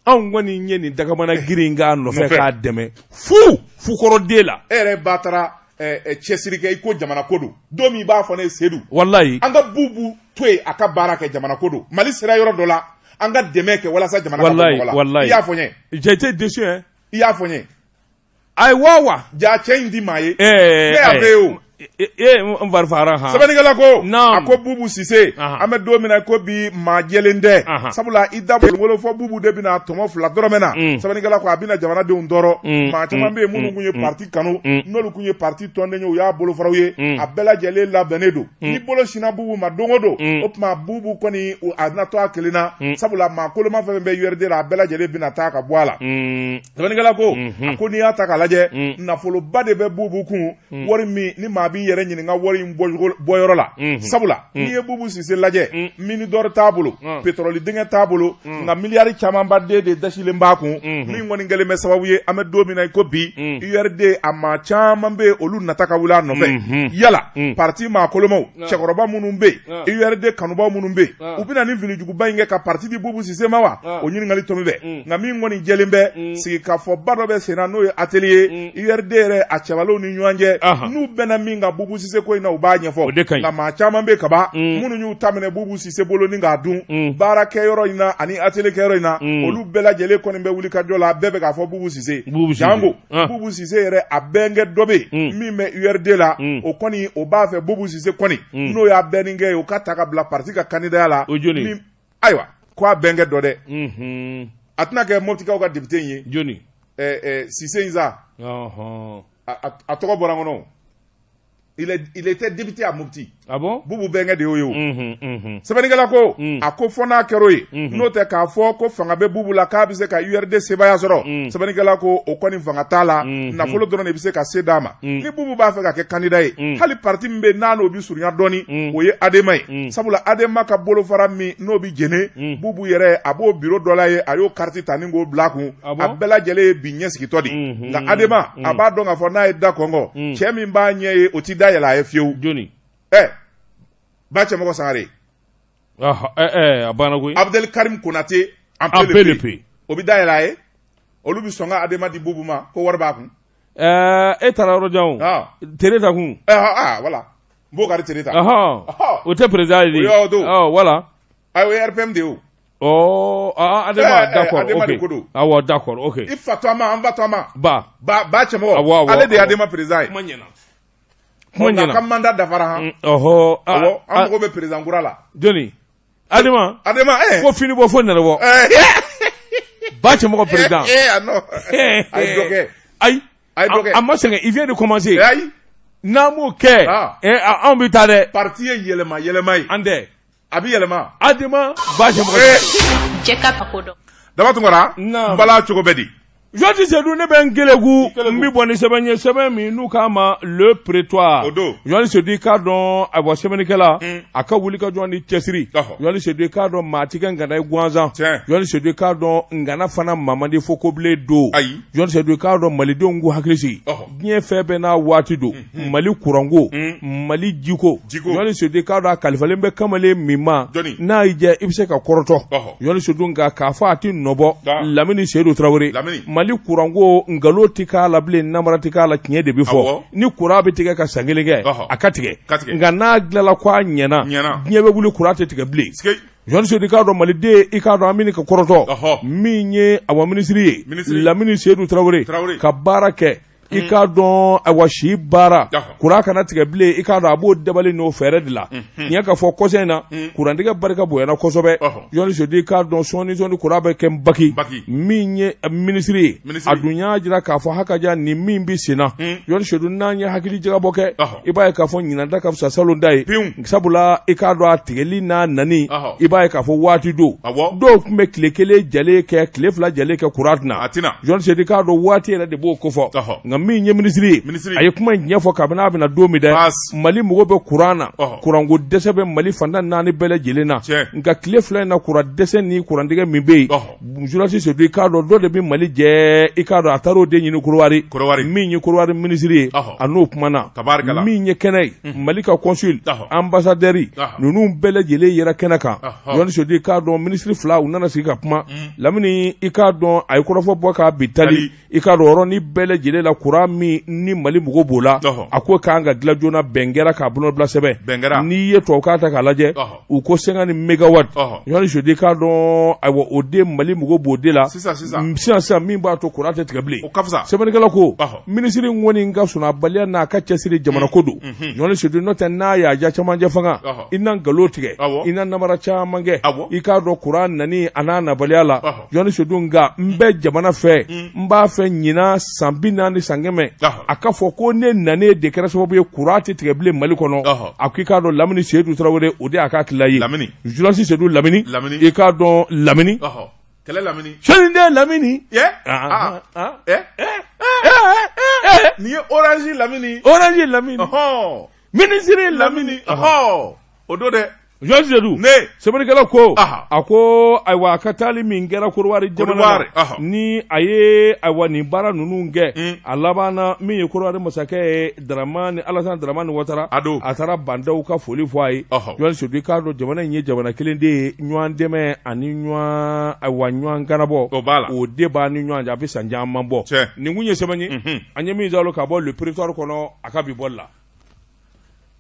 anw kɔni ye nin dagamana girin k'a nɔfɛ Nɔfɛ. k'a dɛmɛ fu fukɔrɔden la. E yɛrɛ ba taara cɛsiri kɛ i ko jamana ko don, don min i b'a fɔ ne ye Seydou, Walayi. an ka Bubu to yen a ka baara kɛ, jamana ko don, Mali sera yɔrɔ dɔ la, an ka dɛmɛ kɛ walasa jamana ka bɔ Walayi, nɔgɔ la. walayi. I y'a fɔ n ye. J'ai été déçu, hein. I y'a fɔ n ye. Ayiwa wa. Ja cɛ in di maa ye. Ne y'a fɛ ye o. Ee, n fari fagara han. Sɛbɛnnikɛla ko Naam. a ko Bubu Sise, an bɛ don min na ko bi, maa jɛlen tɛ, sabula i da wolo fɔ Bubu de bɛna tɔmɔ 2 dɔrɔmɛ na. Sɛbɛnnikɛla ko a bɛna jamanadenw tɔɔrɔ. Maa caman bɛ yen minnu kun ye parti kanu, n'olu kun ye parti tɔnden ye, u y'a bolofaraw ye, a bɛɛ lajɛlen labɛnnen don. Ni bolo sinna Bubu ma don o don, o tuma Bubu kɔni a na to a kelen na, sabula maa koloma fɛn fɛn bɛ URD la, a bɛɛ lajɛlen bɛna taa ka bɔ a la. Sɛbɛnnikɛla ko a ko n'i y'a ta k'a lajɛ, nafoloba de bɛ Bubu kun, wari min ni maa b'i yɛrɛ ɲininka wari in bɔyɔrɔ la, sabula n'i ye Bubu Sise lajɛ, mine d'or t'a bolo, pétrole dingɛ t'a bolo, nka miliyari camanba den de dasilen b'a kun, min kɔni kɛlen bɛ sababu ye an bɛ don min na i ko bi, URD a maa caman bɛ yen, olu nata ka wuli a nɔfɛ. Yala parti maa kolomaw, cɛkɔrɔba minnu bɛ yen, URD kanubaw minnu bɛ yen, u bɛna ni filijuguba in kɛ ka parti di Bubu Sise ma wa? O ɲininkali tomi bɛ. Nka min kɔni jɛlen bɛ, sigikafɔba dɔ bɛ sen na, n'o ye atelier URD yɛrɛ a cɛbaliw ni ɲɔgɔn cɛ, n'u bɛnna min kan Bubu Sise ko in na, u b'a ɲɛfɔ. O de ka ɲi. Nka maa caman bɛ kaban minnu y'u ta minɛ Bubu Sise bolo ni k'a dun baarakɛyɔrɔ in na ani atelier kɛyɔrɔ in na, olu bɛɛ lajɛlen kɔni bɛ wuli ka jɔ la, bɛɛ bɛ k'a fɔ Bubu Sise. Bubu Sise. Jango Bubu Sise yɛrɛ a bɛnkɛ dɔ bɛ yen min bɛ URD la, o kɔni o b'a fɛ Bubu Sise kɔni n'o y'a bɛnninkɛ ye, o ka ta ka bila parti ka candidat la. O jɔni? Ayiwa, ko a bɛnkɛ dɔ dɛ, a tɛna kɛ Moptikaw ka député in ye. Jɔni? Sise in sa, a tɔgɔ bɔra n kɔnɔ. Il était député à Mopti. Ah bon? Bubu bɛnkɛ de y'o ye o. Sɛbɛnnikɛla ko a ko fɔ n'a kɛra o ye, n'o tɛ k'a fɔ ko fanga bɛ Bubu la k'a bɛ se ka URD sebaaya sɔrɔ, sɛbɛnnikɛla ko o kɔni fanga t'a la, nafolo dɔrɔn de bɛ se ka se d'a ma. Ni Bubu b'a fɛ ka kɛ candidat ye, hali parti min bɛ yen n'a n'o bɛ surunya dɔɔni, o ye ADEMA ye, sabula ADEMA ka bolofara min n'o bɛ Jɛnɛ, Bubu yɛrɛ a b'o bureau dɔ la ye, a y'o carte ta ni k'o bila a kun, a bɛɛ lajɛlen ye bi ɲɛsigitɔ de ye. Nka ADEMA a b'a dɔn k'a fɔ n'a ye da kɔngɔ, cɛ min b'a ɲɛ ye, o ti da yɛlɛ a ye fiyewu. Jɔni? Ba Cɛmɔgɔ Sangare. A banna koyi. Abdel Karim Konate en En PLP. O bɛ da yɛlɛ a ye, olu bɛ sɔn ka ADEMA di Bubu ma ko wari b'a kun. E taara yɔrɔ jan o. Tere ta kun. Voilà, n b'o kari tere ta. O tɛ président ye de. O y'o don. Voilà. Ayi, o ye RPM de ye o. ADEMA, d'accord, ADEMA de ok. ko don. Awɔ, d'accord, ok. I fa to a ma, an fa to a ma. Ba. Ba Cɛmɔgɔ. Awɔ, awɔ, Ale de ye awɔ. ADEMA président ye. Kuma ɲɛna. Kuma Nka a ka ɲɛna. mandat dafara han. Ɔhɔ. Awɔ, an mago bɛ président kura la. Jɔni? ADEMA. ADEMA. Ko fini bɔ fo nɛrɛ bɔ. Ba Cɛmɔgɔ président. Ah non. A ye dɔ kɛ. Ayi. A ye dɔ kɛ. A ma sɛgɛn, il vient de commencer. Ayi. N'an m'o kɛ, anw bɛ taa dɛ. Parti ye yɛlɛma yɛlɛma ye. An tɛ. A bɛ yɛlɛma. Adema ba cɛ ka ko dɔn. Daba Tunkara. N bala cogo bɛ di? Journaliste Seydou, ne bɛ n keleku, n bɛ bɔ ni sɛbɛn ye, sɛbɛn min n'u k'a ma Le Prétoire. O don. Journaliste Seydou, i k'a dɔn, ayiwa, sɛbɛnnikɛla a ka wuli ka jɔ ni cɛsiri. Journaliste Seydou, i k'a dɔn, maa ti kɛ ngana ye gansan. Journaliste Seydou, i k'a dɔn, ngana fana maa man di fo kobilen don. Ayi. Journaliste Seydou, i k'a dɔn, malidenw k'u hakili sigi. Diɲɛ fɛn bɛɛ n'a waati don. Mali kuranko, Mali jiko, Journaliste Seydou, i k'a dɔn, a kalifalen bɛ kamalen min ma, n'a y'i diya i bɛ se ka kɔrɔtɔ, Journaliste Seydou, nka k'a fɔ a tɛ nɔbɔ, Lamini Seydou Tarawele. Mali kuranko, nkalon tɛ k'a la bilen, namara tɛ k'a la, tiɲɛ de bɛ fɔ. Ni kuran bɛ tigɛ ka san kelen kɛ, a ka tigɛ, nka n'a dilanla ko a ɲɛna, diɲɛ bɛ wuli, kuran tɛ tigɛ bilen. Journaliste Seydou, i k'a dɔn, maliden, i k'a dɔn, an bɛ ka kɔrɔtɔ min ye, awa, minisiri ye Lamini Seydou Tarawele ka baara kɛ, i k'a dɔn, ayiwa, si baara kuran kana tigɛ bilen, i k'a dɔn, a b'o dabali n'o fɛɛrɛ de la. Tiɲɛ ka fɔ, kɔsa in na kurantigɛ barika bonyana kosɛbɛ. Journaliste Seydou, i k'a dɔn, sɔɔni sɔɔni kuran bɛ kɛ baki. Min ye minisiri ye, a dun y'a jira k'a fɔ hakaja ni min bɛ sen na. Journaliste Seydou, n'an ye hakili jagabɔ kɛ, i b'a ye k'a fɔ ɲinan ta ka fisa salon ta ye, sabula i k'a dɔn, a tigɛli n'a nani, i b'a ye k'a fɔ waati don, dɔw tun bɛ tile kelen jalen kɛ, tile fila jalen kɛ, kuran tɛ na. Journaliste Seydou, i k'a dɔn, waati yɛrɛ de b'o kofɔ. Nka min ye minisiri ye, a ye kuma in ɲɛfɔ kabini a bɛna don min dɛ, Mali mago bɛ kuran na, kuranko dɛsɛ bɛ Mali fan tan naani bɛɛ lajɛlen na. Nka tile fila in na, kuran dɛsɛ ni kurantigɛ min bɛ yen, journaliste Seydou, i k'a dɔn, dɔ de bɛ Mali jɛ, i k'a dɔn, a taara o de ɲini Korowari. Min ye Korowari minisiri ye, a n'o kumana. Min ye kɛnɛ ye, Mali ka consul, ambassadeur ninnu bɛɛ lajɛlen yɛrɛ kɛnɛ kan. Journaliste Seydou, i k'a dɔn, minisiri fila u nana sigi ka kuma. Lamini, i k'a dɔn, a ye kɔrɔfɔ bɔ k'a bi tali, i k'a dɔn, yɔrɔnin bɛɛ lajɛlen la, kuran min ni Mali mago b'o la, a ko k'an ka dilan joona. Bɛn kɛra k'a bolonɔbila sɛbɛn. N'i ye tubabukan ta k'a lajɛ, u ko 50 mégawatt. Journaliste Seydou, i k'a dɔn, ayiwa, o de Mali mago b'o de la sisan sisan, min b'a to kuran tɛ tigɛ bilen. Sɛbɛnnikɛla ko minisiri kɔni ka sunnabaliya n'a ka cɛsiri jamana ko don. Journaliste Seydou, n'o tɛ, n'a y'a ja camancɛ fanga, i na nkalon tigɛ, i na namara caman kɛ, i k'a dɔn, kuran nani a n'a nabaliya la. Journaliste Seydou, nka n bɛ jamana fɛ, n b'a fɛ ɲinan san 40 san 100, a ka fɔ ko ne nanen de kɛra sababu ye kuran tɛ tigɛ bilen Mali kɔnɔ. A ko i k'a dɔn, Lamini Seydou Tarawele, o de y'a ka hakilila ye. Journaliste Seydou, Lamini, i k'a dɔn, Lamini kɛlɛ, Lamini sɛden Lamini. Nin ye Orange Lamini. Orange Lamini, minisiri Lamini, o don dɛ. Journaliste Seydou, ne sɛbɛnnikɛla ko, a ko ayiwa, a ka taali min kɛra Korowari jamana na, ni a ye, ayiwa, nin baara ninnu kɛ, a laban na, min ye Korowari masakɛ ye, Daramani Alasan Daramani Watara, a don a taara Ba Ndaw ka foli fɔ a ye. Journaliste Seydou, i k'a dɔn, jamana in ye jamana kelen de ye, ɲɔgɔn dɛmɛ ani ɲɔgɔn, ayiwa, ɲɔgɔn kanabɔ, o b'a la, o de b'a ni ɲɔgɔn cɛ, a bɛ san caman bɔ. Nin kun ye sɛbɛn ye an ye min sɔrɔ ka bɔ Le Prétoire kɔnɔ, a ka bi bɔli la.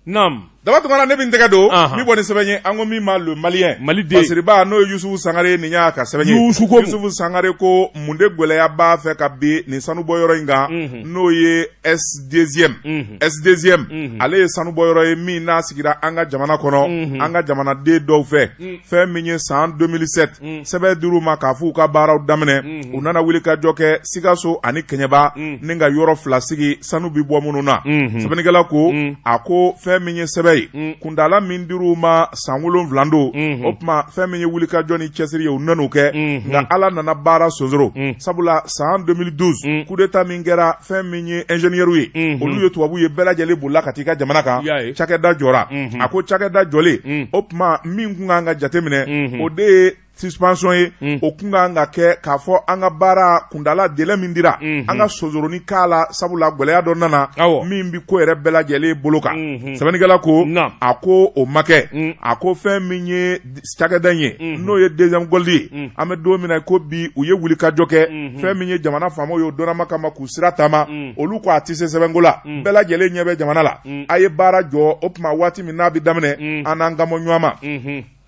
Naam. Daba Tunkara, ne bɛ n tɛgɛ don min bɔ ni sɛbɛn ye, an ko min ma Le Malien. Maliden. Fasiriba, n'o ye Yusufu Sangare, nin y'a ka sɛbɛn ye. Yusufu Sangare ko mun de gɛlɛya b'a fɛ ka bin nin sanubɔyɔrɔ in kan, n'o ye S2M. S2M, ale ye sanubɔyɔrɔ ye min n'a sigira an ka jamana kɔnɔ, an ka jamanaden dɔw fɛ. Fɛn min ye san 2007 sɛbɛn dir'u ma k'a f'u ka baaraw daminɛ, u nana wuli ka jɔ kɛ Sikaso ani Kɛɲɛba ni ka yɔrɔ fila sigi sanu bɛ bɔ minnu na. Sɛbɛnnikɛla ko, a ko fɛn min ye sɛbɛn ye, kuntaala min dir'u ma san 7 don. O tuma, fɛn min ye wuli ka jɔ ni cɛsiri ye, u nan'o kɛ, nka Ala nana baara sonsoro, sabula san 2012 coup d'état min kɛra, fɛn min ye ingénieur ye, olu ye tubabu ye, bɛɛ lajɛlen bolila ka t'i ka jamana kan, cakɛda jɔra. A ko cakɛda jɔlen, o tuma min tun kan ka jateminɛ, o de ye suspension ye. O tun kan ka kɛ k'a fɔ an ka baara kuntaala délai min dira, an ka sonsoronin k'a la, sabula gɛlɛya dɔ nana min bɛ ko yɛrɛ bɛɛ lajɛlen bolo kan. Sɛbɛnnikɛla ko, a ko o ma kɛ. A ko fɛn min ye cakɛda in ye, n'o ye deuxième gold ye, an bɛ don min na ko bi, u ye wuli ka jɔ kɛ. Fɛn min ye jamana faamaw ye, o dɔnnama kama k'u sira taama, olu ko a tɛ se sɛbɛnko la, bɛɛ lajɛlen ɲɛ bɛ jamana la, a ye baara jɔ. O tuma waati min n'a bɛ daminɛ, an n'an kan bɔ ɲɔgɔn ma.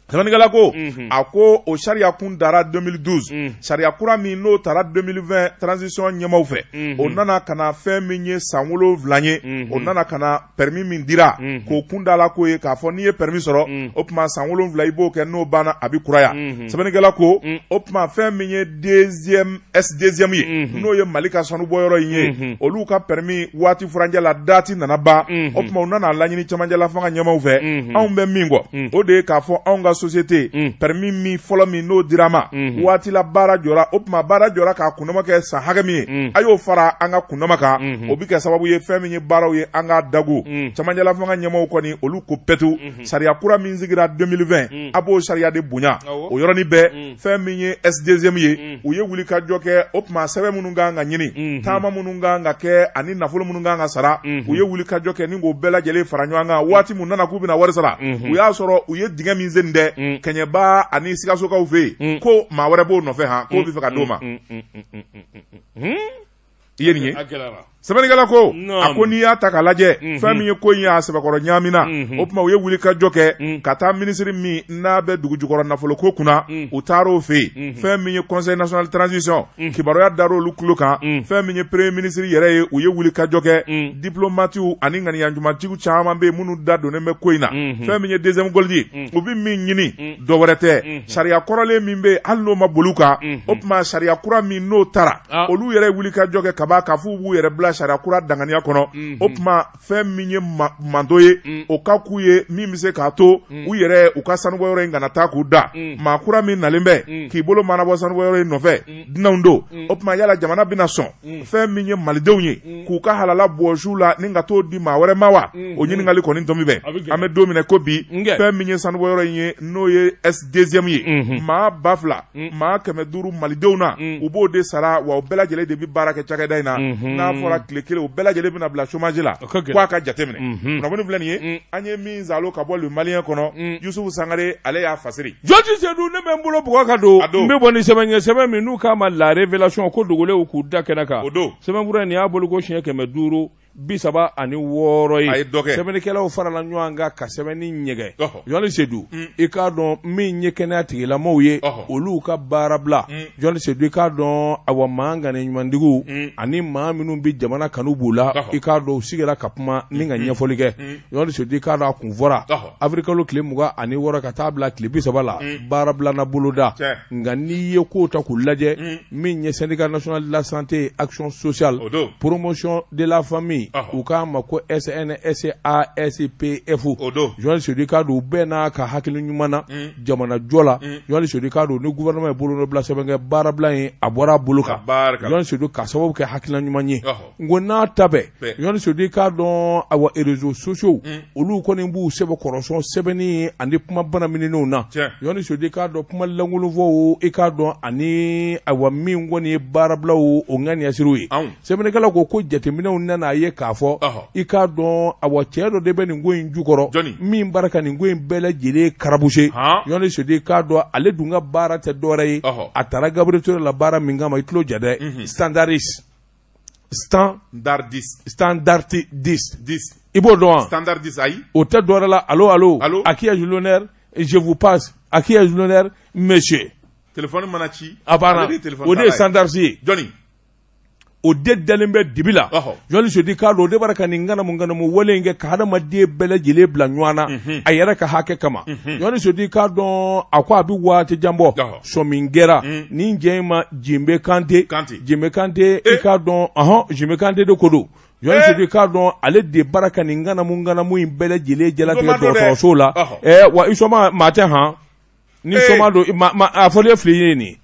Sɛbɛnnikɛla ko a ko o sariya kun dara 2012 sariya kura min n'o tara 2020 transition ɲɛmaaw fɛ o nana ka na fɛn min ye san 7 ye o nana ka na permis min dira k'o kun dala k'o ye k'a fɔ n'i ye permis sɔrɔ o tuma san 7 i b'o kɛ n'o banna a bɛ kuraya sɛbɛnnikɛla ko o tuma fɛn min ye deuxième SDGM ye n'o ye Mali ka sanubɔyɔrɔ in ye olu ka permis waati furancɛ la date nana ban o tuma u nana laɲini cɛmancɛla fanga ɲɛmaaw fɛ anw bɛ min kɔ o de ye k'a fɔ anw ka société permis min fɔlɔ min n'o dira ma waati la baara jɔra o tuma baara jɔra k'a kundama kɛ san hakɛ min ye a y'o fara an ka kundama kan o bɛ kɛ sababu ye fɛn min ye baaraw ye an k'a dagu cɛmancɛla fanga ɲɛmaaw kɔni olu ko pɛtu sariya kura min sigira 2020 a b'o sariya de bonya o yɔrɔnin bɛɛ fɛn min ye SDGM ye u ye wulikajɔ kɛ o tuma sɛbɛn minnu kan ka ɲini taama minnu kan ka kɛ ani nafolo minnu kan ka sara u ye wulikajɔ kɛ ni k'o bɛɛ lajɛlen fara ɲɔgɔn kan waati min nana k'u bɛna wari sara u y'a sɔrɔ u ye dingɛ min sen dɛ Kɛɲɛba ani Sikasokaw fɛ yen ko maa wɛrɛ b'o nɔfɛ han k'o bɛ fɛ ka d'o ma i ye nin ye sɛbɛnnikɛla ko a ko n'i y'a ta k'a lajɛ mhm. fɛn min ye ko in y'a sɛbɛkɔrɔ ɲaamina mhm. o tuma u ye wulikajɔ kɛ mm. ka taa minisiri min n'a bɛ dugujukɔrɔ nafoloko kunna mm. u taar'o fɛ yen mm. fɛn min ye conseil national transition kibaruya dar'olu tulo kan fɛn min ye premier ministre yɛrɛ ye u ye wulikajɔ kɛ diplomatiw ani ŋaniyaɲumantigiw caman bɛ yen minnu da donnen bɛ ko in na fɛn min ye DGM Gold ye u bɛ min ɲini dɔ wɛrɛ tɛ sariya kɔrɔlen min bɛ yen hali n'o ma boli u kan o tuma sariya kura min n'o tara olu yɛrɛ ye wulikajɔ kɛ kaban k'a fɔ u b'u yɛrɛ bila sariya kura danganiya kɔnɔ o tuma fɛn min ye mando ye o ka k'u ye min bɛ se k'a to u yɛrɛ u ka sanubɔyɔrɔ in kana taa k'u da maa kura min nalen bɛ k'i bolo manabɔ sanubɔyɔrɔ in nɔfɛ dunanw don o tuma yala jamana bɛna sɔn fɛn min ye malidenw ye k'u ka halala bɔsiw la ni ka t'o di maa wɛrɛ ma wa o ɲininkali kɔni tɔmi bɛ an bɛ don min na ko bi fɛn min ye sanubɔyɔrɔ in ye n'o ye SDGM ye maa 2000 maa 500 malidenw na u b'o de sara wa u bɛɛ lajɛlen de bɛ baara kɛ cakɛda in na n'a fɔra tile kelen u bɛɛ lajɛlen bɛna bila chômage la k'a ka jateminɛ kunnafoni filɛ nin ye an ye min zalo ka bɔ Le Malien kɔnɔ Yusufu Sangare ale y'a fasiri Jɔti Sedu ne bɛ n bolo bugɔ ka don n bɛ bɔ ni sɛbɛn ye sɛbɛn min n'u k'a ma La Révélation ko dogolenw k'u da kɛnɛ kan sɛbɛnfura in nin y'a bolo ko siɲɛ 536 ye a ye dɔ kɛ sɛbɛnnikɛlaw farala ɲɔgɔn kan ka sɛbɛnni ɲɛgɛn Jɔni Sedu i k'a dɔn min ye kɛnɛya tigilamɔgɔw ye olu ka baarabila Jɔni Sedu i k'a dɔn awa maa ŋaniya ɲumantigiw ani maa minnu bɛ jamana kanu b'u la i k'a dɔn u sigira ka kuma ni ka ɲɛfɔli kɛ Jɔni Sedu i k'a dɔn a kun fɔra avril kalo tile 26 ka taa bila tile 30 la baarabila na boloda nka n'i ye kow ta k'u lajɛ min ye syndicat national de la santé action sociale promotion de la famille u k'a ma ko SNSASPF Jɔni Sedu i k'a dɔn u bɛɛ n'a ka hakili ɲuman na jamana jɔ la Jɔni Sedu i k'a dɔn ni gouvernement ye bolonɔbila sɛbɛn kɛ baarabila in a bɔra a bolo kan Jɔni Sedu k'a sababu kɛ hakilina ɲuman ye n ko n'a ta bɛɛ Jɔni Sedu i k'a dɔn awa réseaux sociaux olu kɔni b'u sɛbɛkɔrɔsɔn sɛbɛnni ani kuma banaminenw na Jɔni Sedu i k'a dɔn kuma lankolonfɔw i k'a dɔn ani awa min kɔni ye baarabilaw o ŋaniyasiriw ye sɛbɛnnikɛla ko ko jateminɛw nana a ye k'a fɔ i k'a dɔn awa cɛ dɔ de bɛ nin ko in jukɔrɔ min bara ka nin ko in bɛɛ lajɛlen karabuse Jɔni Sedu i k'a dɔn ale dun ka baara tɛ dɔwɛrɛ ye a taara Gabriel Touré la baara min kama i tulo ja dɛ standardiste standardiste standardiste i b'o dɔn wa standardiste ayi o tɛ dɔwɛrɛ la allo allo allo à qui ai-je l'honneur je vous passe à qui ai-je l'honneur monsieur téléphone mana ci a banna o de ye standardiste ye jɔni o de dalen bɛ dibi la Jɔni Sedu i k'a dɔn o de b'a ka nin ŋanamu ŋanamu wale in kɛ ka hadamaden bɛɛ lajɛlen bila ɲɔgɔn na a yɛrɛ ka hakɛ kama Jɔni Sedu i k'a dɔn a ko a bɛ waati jan bɔ sɔmi kɛra nin jɛ in ma Jenbe Kante Jenbe Kante i k'a dɔn ɔhɔn Jenbe Kante de ko don Jɔni Sedu i k'a dɔn ale de bara ka nin ŋanamu ŋanamu in bɛɛ lajɛlen jalatigɛ dɔgɔtɔrɔso la wa i sɔma maa tɛ han ni sɔma don a fɔlen ye fili ye nin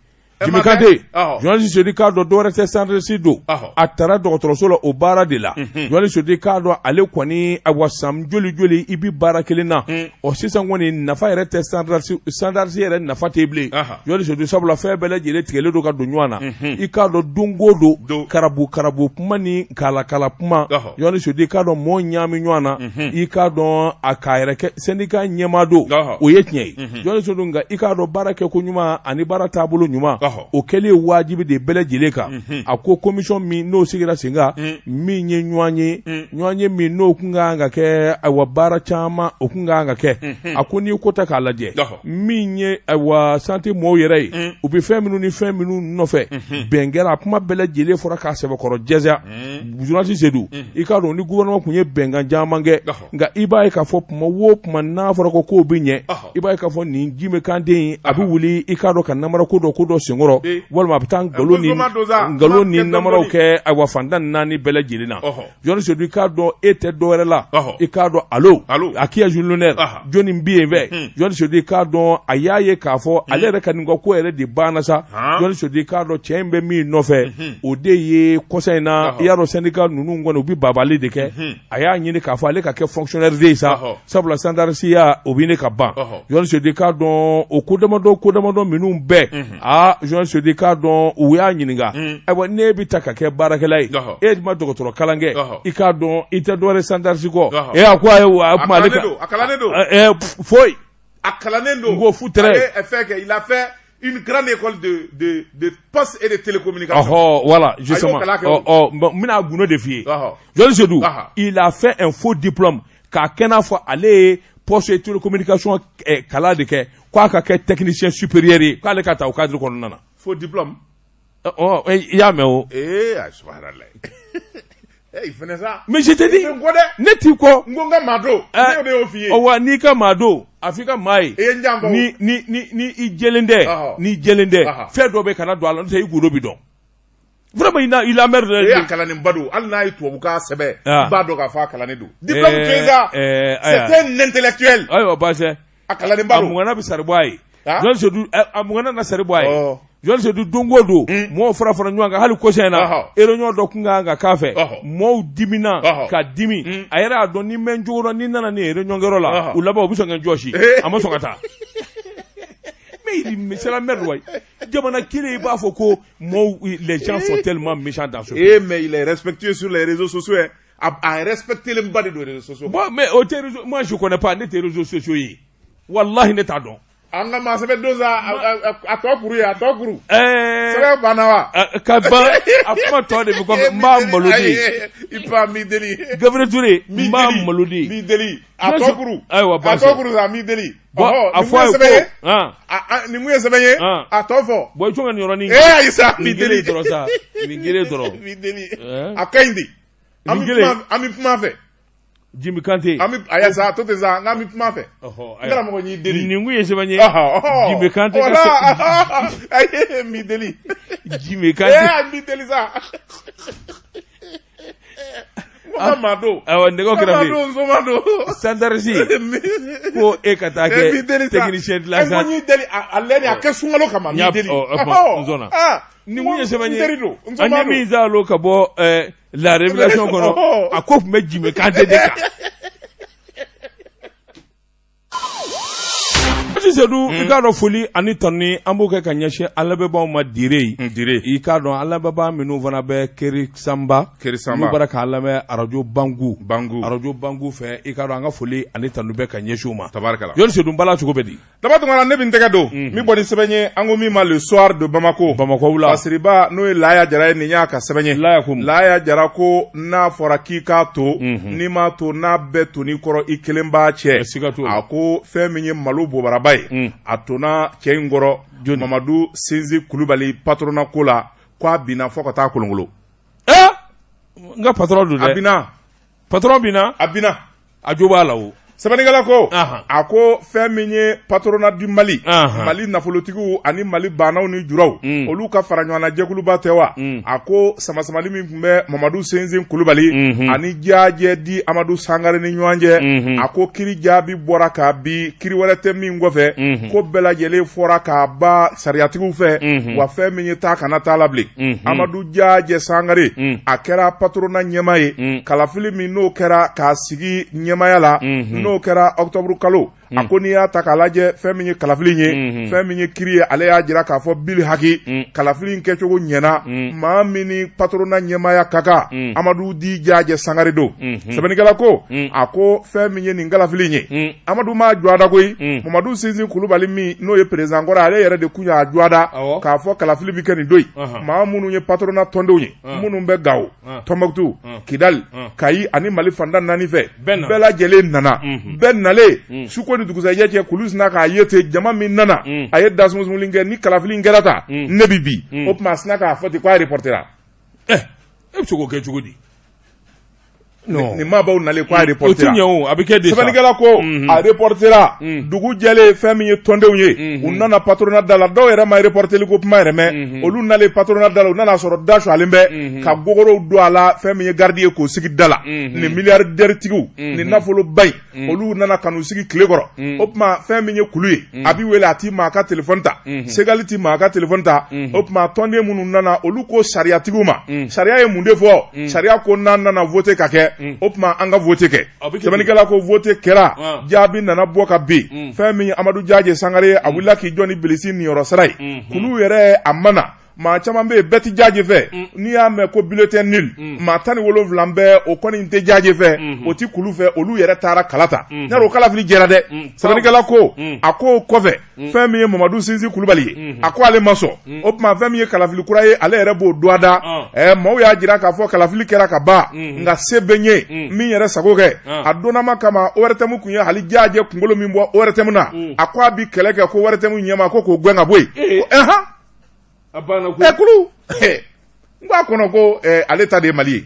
Jenbe Kante Jɔni Sedu i k'a dɔn dɔwɛrɛ tɛ standardiste don a taara dɔgɔtɔrɔso la o baara de la Jɔni Sedu i k'a dɔn ale kɔni awa san joli joli i bɛ baara kelen na ɔ sisan kɔni nafa yɛrɛ tɛ standardiste yɛrɛ nafa tɛ bilen Jɔni Sedu sabula fɛn bɛɛ lajɛlen tigɛlen don ka don ɲɔgɔn na i k'a dɔn don o don karabu karabu kuma ni kalakala kuma Jɔni Sedu i k'a dɔn mɔɔ ɲaami ɲɔgɔn na i k'a dɔn a k'a yɛrɛ kɛ syndicat ɲɛmaa don o ye tiɲɛ ye Jɔni Sedu nka i k'a dɔn baara kɛ ko ɲuman ani baara taabolo ɲuman O kɛlen ye wajibi de bɛɛ lajɛlen kan. A ko commission min n'o sigira sen kan, min ye ɲɔgɔn ye, ɲɔgɔn ye min n'o kun ka kan ka kɛ, ayiwa, baara caman o kun ka kan ka kɛ. A ko n'i ko ta k'a lajɛ, min ye, ayiwa, santé mɔɔw yɛrɛ ye, u bɛ fɛn minnu ni fɛn minnu nɔfɛ, bɛn kɛra, a kuma bɛɛ lajɛlen fɔra k'a sɛbɛkɔrɔ jɛya. Journaliste Seydou, i k'a dɔn ni gouvernement tun ye bɛnkan caman kɛ, nka i b'a ye k'a fɔ tuma o tuma n'a fɔra ko kow bɛ ɲɛ, i b'a ye k'a fɔ nin Jime Kante in a bɛ wuli, i k'a dɔn, ka namara ko dɔ ko dɔ senkɔrɔ, walima a bɛ taa nkalon ni namaraw kɛ, ayiwa, fan tan ni naani bɛɛ lajɛlen na. Journaliste Seydou, i k'a dɔn e tɛ dɔwɛrɛ la, i k'a dɔn, allo, à qui ai-je l'honneur, jɔnni bɛ yen fɛ? Journaliste Seydou, i k'a dɔn a y'a ye k'a fɔ ale yɛrɛ ka nin ka ko yɛrɛ de banna sa. Journaliste Seydou, i k'a dɔn cɛ in bɛ min nɔfɛ, o de ye kɔsa in na, i y'a dɔn, syndicat ninnu kɔni, u bɛ babali de kɛ. A y'a ɲini k'a fɔ ale ka kɛ fonctionnaire de ye sa, sabula sandarisiya o bɛ ne ka ban. Journaliste Seydou, i k'a dɔn o ko damadɔ ko damadɔ minnu bɛɛ, aa, journaliste Seydou, i k'a dɔn u y'a ɲininka: ayiwa, n'e bɛ ta ka kɛ baarakɛla ye, e ma dɔgɔtɔrɔ kalan kɛ, i k'a dɔn i tɛ dɔwɛrɛ sandarisi kɔ. E a ko ayiwa, a kuma ale kan, a kalannen don. Foyi. A kalannen don. N ko futrɛ. Ale fɛn kɛ, il a fait une grande école de poste et de télécommunication. Ɔhɔ, voilà, justement. Ɔ ɔ n bɛna gundo de f'i ye. Journaliste Seydou, il a fait un faux diplôme k'a kɛ n'a fɔ ale ye poste et télécommunication kalan de kɛ, k'a ka kɛ technicien supérieur ye, k'ale ka ta o cadre kɔnɔna na. Faux diplôme. Ɔ, i y'a mɛn o. Ee, subhanallah. Eh, il fɛnɛ sa. Mais je te dis. N ko dɛ. Ne t'i kɔ. N ko n ka maa don. Ne de y'o f'i ye. Ɔ wa, n'i ka maa don, a f'i ka maa ye. I ye n janfa o. Ni i jɛlen tɛ, n'i jɛlen tɛ, fɛn dɔ bɛ kana don a la, n'o tɛ i gundo bi dɔn. Vraiment, il a merde. E y'a kalannenba don, hali n'a ye tubabukan sɛbɛn, i b'a dɔn k'a fɔ a kalannen don. Diplôme tɛ sa. C'est un intellectuel. Ayiwa, baasi tɛ. A kalannenba don. A mugana bɛ sari bɔ a ye. Journaliste Seydou, a mugana na sari bɔ a ye. Journaliste Seydou, don o don, mɔgɔw fara fara ɲɔgɔn kan, hali kɔsa in na, réunion dɔ kun kan ka k'a fɛ, mɔgɔw dimina ka dimi. A yɛrɛ y'a dɔn ni n bɛ n cogo dɔn, ni n nana nin réunion kɛyɔrɔ la, u laban u bɛ sɔn ka n jɔsi. A ma sɔn ka taa. Mais c'est la merde, wayi. Jamana kelen, i b'a fɔ ko mɔgɔw, les gens sont tellement méchants dans ce pays. Eh, mais il est respectueux sur les réseaux sociaux. A respecté le bas des réseaux sociaux. Bon, mais au réseau, moi je connais pas, ne tɛ réseaux sociaux ye. Wallahi, ne t'a dɔn. An ka maa sɛbɛn don sa, a tɔ kuru ye, a tɔ kuru. Sɛbɛn banna wa? Ka ban, a kuma tɔ de bɛ kɔfɛ, n b'a malo de. I fa m'i deli. Gabriel Touré, n b'a malo de. N b'i deli. A tɔ kuru. Ayiwa, baasi. A tɔ kuru sa, n b'i deli. Bon, a fɔ a ye ko. Nin mun ye sɛbɛn ye? A tɔ fɔ. Bon, i to ka nin yɔrɔnin. Ee, ayi sa, n b'i deli. Nin kelen dɔrɔn sa, nin kelen dɔrɔn. N b'i deli. A ka ɲi de. An bɛ kuma fɛ. Jimi Kante. An bɛ ayi sa, to ten sa, n k'an bɛ kuma fɛ. N karamɔgɔ y'i deli. Nin kun ye sɛbɛn ye. Jimi Kante ka sɛbɛn. Ayi, n b'i deli. Jimi Kante. Ee, n b'i deli sa. N ka maa don. Ayiwa, nɛgɛw kɛrɛfɛ. N don, n soma don. Sandarisi ko e ka taa kɛ technicien de la santé. N ko n y'i deli, a lɛni a kɛ sunkalo kama, n b'i deli. N sɔnna. Nin kun ye sɛbɛn ye. An ye min zalo ka bɔ La Révélation kɔnɔ, a ko tun bɛ Jime Kante de kan. Seydou, i k'a dɔn, foli ani tanuni an b'o kɛ ka ɲɛsin an lamɛnbaaw ma dire dire. I k'a dɔn, an lamɛnbaa minnu fana bɛ Keri Sanba, Keri Sanba, n'u bɔra k'an lamɛn arajo Bangu Bangu, arajo Bangu fɛ, i k'a dɔn, an ka foli ani tanu bɛ ka ɲɛsin u ma. Tabarikala. Jɔni Seydou, n bala cogo bɛ di? Daba Tunkara, ne bɛ n tɛgɛ don min bɔ ni sɛbɛn ye, an ko min ma Le Soir de Bamako. Bamakɔ wula. Fasiriba n'o ye Laya Jara ye, nin y'a ka sɛbɛn ye. Laya ko Laya Jara ko n'a fɔra k'i k'a to, n'i m'a to, n'a bɛɛ tonni kɔrɔ, i kelen b'a cɛ. Siga t'o la. A ko fɛn min ye malo bobaraba ye, a tonna cɛ in kɔrɔ, Mamadu Sinzi Kulubali, patronat ko la, k'a binna fo ka taa kolonkolon. Ee, n ka patron don dɛ. A binna. Patron binna. A binna. A jo b'a la o. Sɛbɛnnikɛla ko, a ko fɛn min ye patronat du Mali, Mali nafolotigiw ani Mali baanaw ni juraw, olu ka fara ɲɔgɔn na jɛkuluba tɛ wa? A ko samasamali min tun bɛ Mamadu Sinzin Kulubali ani Jajɛ di Amadu Sangare ni ɲɔgɔn cɛ, a ko kiri jaabi bɔra k'a bi, kiri wɛrɛ tɛ min kɔfɛ, ko bɛɛ lajɛlen fɔra k'a ban sariyatigiw fɛ, wa fɛn min ye taa kana taa la bilen. Amadu Jajɛ Sangare, a kɛra patronat ɲɛmaa ye. Kalafili min n'o kɛra k'a sigi ɲɛmaaya la, n'o kɛra octobre kalo. A ko n'i y'a ta k'a lajɛ, fɛn min ye kalafili ye, fɛn min ye kiri ye, ale y'a jira k'a fɔ bili haki kalafili in kɛcogo ɲɛna. Maa min ni patronat ɲɛmaaya ka kan, Amadu Di Jajɛ Sangare don. Sɛbɛnnikɛla ko, a ko fɛn min ye nin kalafili in ye, Amadu m'a jɔ a da koyi. Mamadu Sinsin Kulubali min n'o ye président kɔrɔ, ale yɛrɛ de kun y'a jɔ a da k'a fɔ kalafili bɛ kɛ nin don in. Maa minnu ye patronat tɔndenw ye, minnu bɛ Gawo, Tɔnbɔkutu, Kidali, Kayi ani Mali fan tan naani fɛ, bɛɛ lajɛlen nana. Bɛɛ nalen, suko ni dugusɛjɛ cɛ, kulu sinna k'a ye ten. Jama min nana, a ye dasumuni kɛ ni kalafili in kɛra tan, ne bɛ bi o tuma, a sinna k'a fɔ ten k'a reportera. E bɛ se k'o kɛ cogo di? Nin maabaw nalen, k'a reportera. O ti ɲɛ o, a bɛ kɛ de sa. Sɛbɛnnikɛla ko a reportera. Dugu jɛlen, fɛn min ye tɔndenw ye, u nana patronat da la. Dɔw yɛrɛ ma reporteli ko kuma yɛrɛ mɛn. Olu nalen patronat da la, u nana sɔrɔ da sualen bɛ ka gogorow don a la. Fɛn min ye garidi ye k'o sigi da la, nin milliardaire tigiw, nin nafoloba in, olu nana ka n'u sigi tile kɔrɔ. O tuma, fɛn min ye kulu ye, a b'i wele, a ti maa ka telefɔni ta. Segali ti maa ka telefɔni ta. O tuma, tɔnden minnu nana, olu ko sariyatigiw ma, sariya ye mun de fɔ? Sariya ko n'an nana vote ka kɛ, o tuma an ka vote kɛ. Sɛbɛnnikɛla ko vote kɛra, jaabi nana bɔ ka bin. Fɛn min ye Amadu Jaje Sangare ye, a wulila k'i jɔ ni bilisi niyɔrɔ sara ye. Kulu yɛrɛ, a ma na. Maa caman bɛ yen, bɛɛ tɛ Jaje fɛ. N'i y'a mɛn ko bulletin nul, maa 17 bɛɛ, o kɔni tɛ Jaje fɛ, o tɛ kulu fɛ. Olu yɛrɛ taara kala ta yɔrɔ, o kalafili jɛra dɛ. Sɛbɛnnikɛla ko, a ko kɔfɛ, fɛn min ye Mamadu Sinsin Kulubali ye, a ko ale ma sɔn. O tuma, fɛn min ye kalafili kura ye, ale yɛrɛ b'o don a da. Maaw y'a jira k'a fɔ kalafili kɛra ka ban, nka se bɛ n ye min yɛrɛ sago kɛ. A donnama kama, ORTM kun ye hali Jaje kunkolo min bɔ ORTM na, a ko a bi kɛlɛ kɛ ko ORTM ɲɛmaa ko k'o gɛn ka bɔ yen. Ko A banna koyi. Kulu n k'a kɔnɔ ko ale ta de ye Mali ye.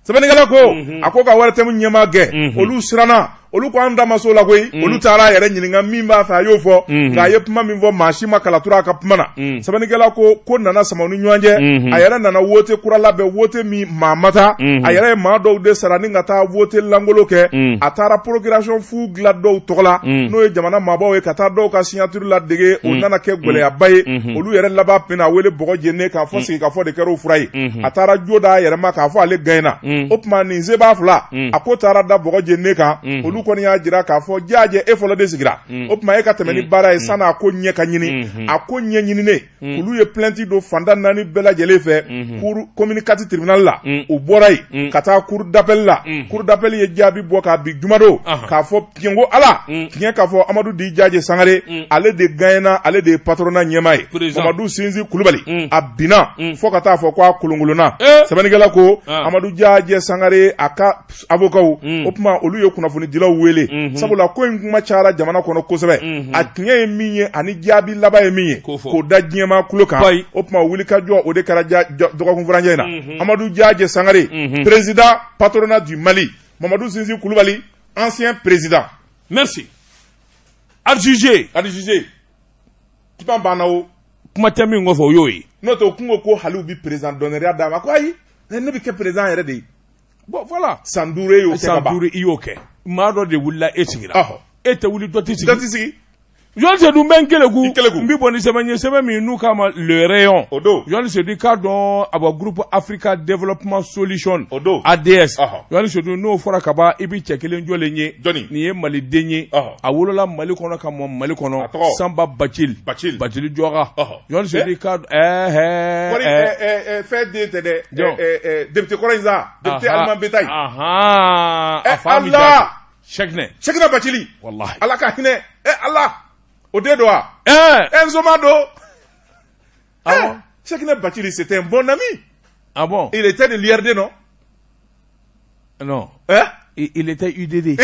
Sɛbɛnnikɛla ko, a ko ka ORTM ɲɛmaa gɛn, olu siranna. Olu ko an da ma s'o la koyi. Olu taara a yɛrɛ ɲininka, min b'a fɛ a y'o fɔ. Nka a ye kuma min fɔ, maa si ma kala turu a ka kuma na. Sɛbɛnnikɛla ko nana sama u ni ɲɔgɔn cɛ. A yɛrɛ nana wote kura labɛn, wote min maa ma taa. A yɛrɛ ye maa dɔw de sara ni ka taa wote lankolon kɛ. A taara procuration fu dilan dɔw tɔgɔ la, n'o ye jamana maabaw ye, ka taa dɔw ka signature ladege. O nana kɛ gɛlɛyaba ye. Olu yɛrɛ laban bɛna wele bɔgɔ jenen k'a fɔ sigikafɔ de kɛra o fura ye. A taara jo d'a yɛrɛ ma k'a fɔ ale gagnera. O tuma, nin seba fila, a ko taara da bɔgɔ jenen kan. Olu kɔni y'a jira k'a fɔ Jaje, e fɔlɔ de sigira, o tuma e ka tɛmɛ ni baara ye san'a ko ɲɛ ka ɲini. A ko ɲɛ ɲininen, olu ye plainte don fan tan naani bɛɛ lajɛlen fɛ cour commune 4 tribunal la. U bɔra yen ka taa cour d'appel la. Cour d'appel ye jaabi bɔ k'a bi jumadon k'a fɔ tiɲɛ ko Ala tiɲɛ k'a fɔ Amadu Di Jaje Sangare, ale de gagnera, ale de ye patronat ɲɛmaa ye. Mamadu Sinsin Kulubali, a binna fo ka taa fɔ ko a kolonkolonna. Sɛbɛnnikɛla ko Amadu Jaje Sangare, a ka avocatw, o tuma olu ye kunnafonidilaw wele, sabula ko in kuma cayara jamana kɔnɔ kosɛbɛ. A tiɲɛ ye min ye ani jaabi laban ye min ye, k'o da diɲɛmaa tulo kan. O tuma, wulikajɔ o de kɛra dɔgɔkun furancɛ in na. Amadu Jaje Sangare, président patronat du Mali, Mamadu Sinsin Kulubali, ancien président. Merci. Adjugé. Adjugé, kuma banna o. Kuma tɛ min kɔfɛ, o y'o ye. N'o tɛ, o kun ko hali u bɛ président d'honneur d'a ma, ko ayi, ne bɛ kɛ président yɛrɛ de ye. Bon, voilà. San 5 e y'o kɛ ka ban. San 5 i y'o kɛ. Maa dɔ de wulila, e sigira. E tɛ wuli, dɔ tɛ sigi. Dɔ tɛ sigi. Journal Seydou, n bɛ n keleku. I keleku. N bɛ bɔ ni sɛbɛn ye, sɛbɛn min n'u k'a ma Le Rayon. O don. Journal Seydou, i k'a dɔn a bɔ groupe Africa Development Solution. O don. ADS. Journal Seydou, n'o fɔra ka ban, i bɛ cɛ kelen jɔlen ye. Jɔnni? Nin ye maliden ye. A wolola Mali kɔnɔ ka mɔ Mali kɔnɔ. A tɔgɔ? Sanba Bacili. Bacili. Bacili Jɔka. Journal Seydou, i k'a dɔn Kɔri fɛn den tɛ dɛ. Jɔn? Député kɔrɔ in sa. Député Aliman Betayi. A fa mi Ala. Sɛkinɛ. Sɛkinɛ Bacili. Walahi. Ala ka hinɛ. Ala. O den don wa? Ɛɛ. N soma don. Ah bon? Sɛkinɛ Bacili, c'était un bon ami. Ah bon? Il était de l'URD, non? Non. Hein? Il était UDD.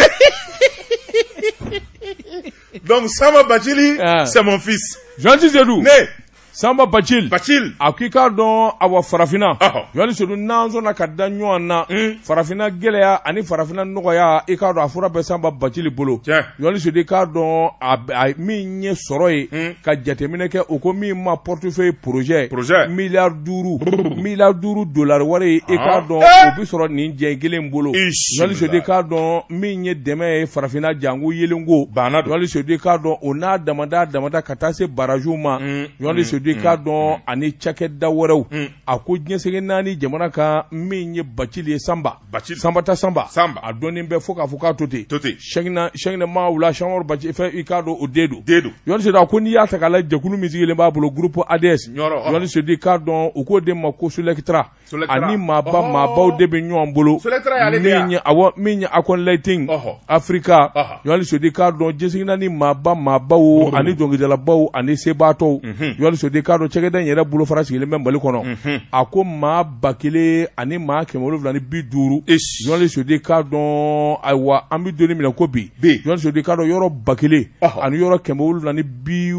Donc Samba Bacili, c'est mon fils. Journal Seydou. Ne. Samba Bacili. Bacili. A ko i k'a dɔn awa farafinna. Journal Seydou, n'an sɔnna ka da ɲɔgɔn na. Farafinna gɛlɛya ani farafinna nɔgɔya, i k'a dɔn a fura bɛ Samba Bacili bolo. Journal Seydou, i k'a dɔn a min ye sɔrɔ ye ka jateminɛ kɛ, o ko min ma portefeuille projet. Projet. Miliyari 5. Miliyari 5 dolari wari ye, i k'a dɔn o bɛ sɔrɔ nin jɛ kelen bolo. Journal Seydou, i k'a dɔn min ye dɛmɛ ye farafinna janko yeelenko. Banna don. Journal Seydou, i k'a dɔn o n'a damada damada ka taa se barajiw ma. Journal Seydou, Seydou i k'a dɔn ani cakɛda wɛrɛw a ko diɲɛ seleke naani jamana kan min ye Bacili ye Sanba Sanba ta Sanba a dɔnnen bɛ fo k'a fɔ k'a to ten Sɛkinɛ Mawula Sɛki Bacili fɛ i k'a dɔn o den don Jɔni Seydou a ko n'i y'a ta k'a lajɛ jɛkulu min sigilen b'a bolo groupe ADS Jɔni Seydou i k'a dɔn u k'o de ma ko Solɛkitara ani maaba maabaw de bɛ ɲɔgɔn bolo awɔ min ye Akon Lighting Africa Jɔni Seydou i k'a dɔn diɲɛ seleke naani maaba maabaw ani dɔnkilidalabaw ani sebaatɔw Jɔni Seydou i k'a dɔn cakɛda in yɛrɛ bolofara sigilen bɛ Mali kɔnɔ a ko maa 1750 Jɔni Seydou i k'a dɔn ayiwa an bɛ don min na ko bi Jɔni Seydou i k'a dɔn yɔrɔ 1000 ani yɔrɔ 775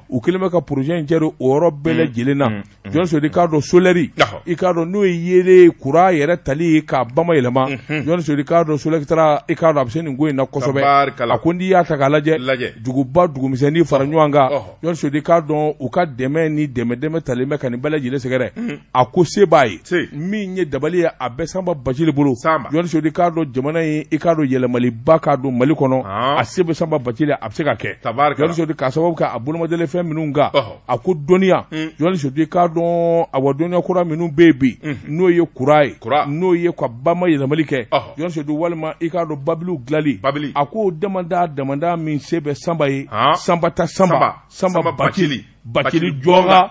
u kɛlen bɛ ka projet in cɛri o yɔrɔ bɛɛ lajɛlen na Jɔni Seydou i k'a dɔn solaire i k'a dɔn n'o ye yeelen kuran yɛrɛ tali ye k'a bamayɛlɛma Jɔni Seydou i k'a dɔn Solɛkitara i k'a dɔn a bɛ se nin ko in na kosɛbɛ a ko n'i y'a ta k'a lajɛ duguba dugumisɛnnin fara ɲɔgɔn kan Jɔni Seydou i k'a dɔn u ka dɛmɛ ni dɛmɛ dɛmɛ talen bɛ ka nin bɛɛ lajɛlen sɛgɛrɛ a ko se b'a ye min ye dabali ye a bɛ Sanba Bacili bolo Jɔni Seydou i k'a dɔn jamana in i k'a dɔn yɛlɛmaliba ka don Mali kɔnɔ a se bɛ Sanba Bacili a bɛ se ka kɛ Jɔni Seydou k'a sababu kɛ a bolomadalen fɛn minnu kan a ko dɔnniya Jɔni Seydou i k'a dɔn awa dɔnniya kura minnu bɛ yen bi n'o ye kuran ye n'o ye ka bamayɛlɛmali kɛ Jɔni Seydou walima i k'a dɔn babiliw dilanli a ko damada damada min se bɛ Sanba ye Sanba ta Sanba Sanba Bacili Bacili jɔnka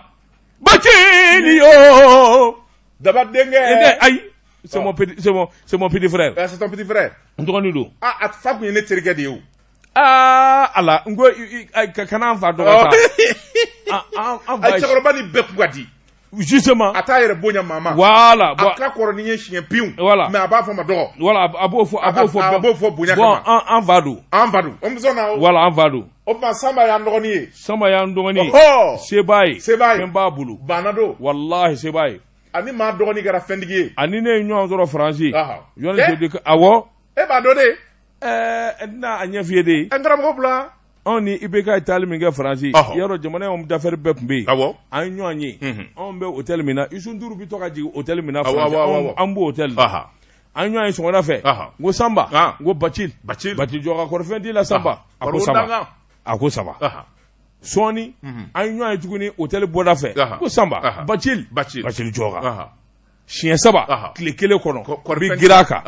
Bacili yo daba denkɛ ayi c'est mon petit c'est mon petit frère c'est ton petit frère n dɔgɔnin don a fa tun ye ne terikɛ de ye o aa ala n ko kana an fa dɔgɔ ta an fa cɛkɔrɔba ni bɛɛ kun ka di justement a t'a yɛrɛ bonya maa ma voilà a ka kɔrɔ ni n ye siɲɛ piwu voilà mais a b'a fɔ ma dɔgɔ voilà a b'o fɔ a b'o fɔ a b'o fɔ bonya kama bon an fa don an fa don o muso na o voilà an fa don o tuma Sanba y'an dɔgɔnin ye Sanba y'an dɔgɔnin ye se b'a ye se b'a ye fɛn b'a bolo banna don walahi se b'a ye ani maa dɔgɔnin kɛra fɛntigi ye ani ne ye ɲɔgɔn sɔrɔ Faransi Jɔni Seydou awɔ e b'a dɔn de ɛɛ n tɛna a ɲɛf'i ye de n karamɔgɔ bila anw ni IBK ye taali min kɛ Faransi yɔrɔ jamana homme d'affaires bɛɛ tun bɛ yen awɔ an ye ɲɔgɔn ye anw bɛ hôtel min na Youssou N'Dour bɛ to ka jigin hôtel min na Faransi an b'o hôtel la an ye ɲɔgɔn ye sɔgɔmada fɛ n ko Sanba n ko Bacili Bacili jɔka kɔri fɛn t'i la Sanba a ko Sanba a ko Sanba sɔɔni an ye ɲɔgɔn ye tuguni hôtel bɔda fɛ ko Sanba Bacili Bacili jɔka siɲɛ saba tile kelen kɔnɔ bi girin a kan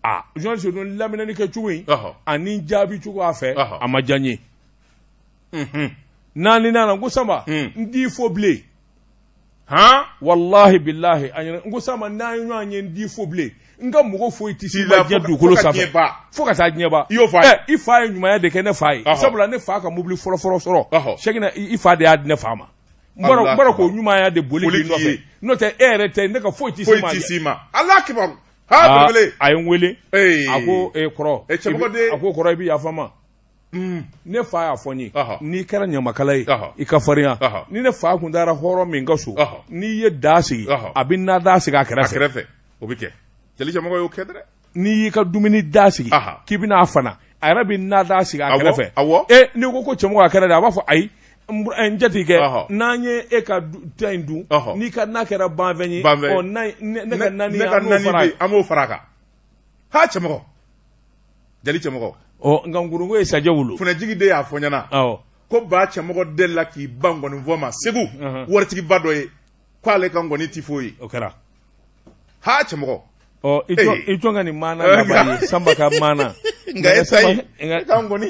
aa Jɔni Seydou laminɛni kɛ cogo in ani jaabi cogo a fɛ a ma diya n ye naani nana n ko Sanba n t'i fo bilen walahi bilahi a ɲɛna n ko Sanba n'an ye ɲɔgɔn ye n t'i fo bilen n ka mɔgɔ foyi tɛ s'i ma diɲɛ dugukolo sanfɛ fo ka taa diɲɛ ban i y'o fɔ a ye i fa ye ɲumanya de kɛ ne fa ye sabula ne fa ka mobili fɔlɔ fɔlɔ sɔrɔ Sɛkinɛ i fa de y'a di ne fa ma n bɔra k'o ɲumanya de boli k'i nɔfɛ n'o tɛ e yɛrɛ tɛ ne ka foyi tɛ s'i ma ala kibaru ha belebele a ye n wele a ko kɔrɔ a ko kɔrɔ i bɛ yafa n ma ne fa y'a fɔ n ye n'i kɛra ɲamakala ye i ka farinya ni ne fa kun taara hɔrɔn min ka so n'i ye daa sigi a bɛ na daa sigi a kɛrɛfɛ o bɛ kɛ jeli cɛmɔgɔ y'o kɛ dɛ n'i y'i ka dumuni daa sigi k'i bɛna a fana a yɛrɛ bɛ na daa sigi a kɛrɛfɛ n'i ko ko cɛmɔgɔ a kɛra dɛ a b'a fɔ ayi n jatigikɛ n'an ye e ka ta in dun n'i ka na kɛra banfɛn ye ne ka naani an b'o fara a kan ha cɛmɔgɔ jeli cɛmɔgɔ ɔ nka nkorongo ye sajɛ wolo funɛjigi de y'a fɔ n ɲɛna ko ba cɛmɔgɔ delila k'i ban nkɔni fɔ ma segu waritigiba dɔ ye k'ale ka nkɔni ti foyi ye o kɛra ha cɛmɔgɔ ɔ i jɔn ka nin maana laban ye sanba ka maana nka e ta ye e ka nkɔni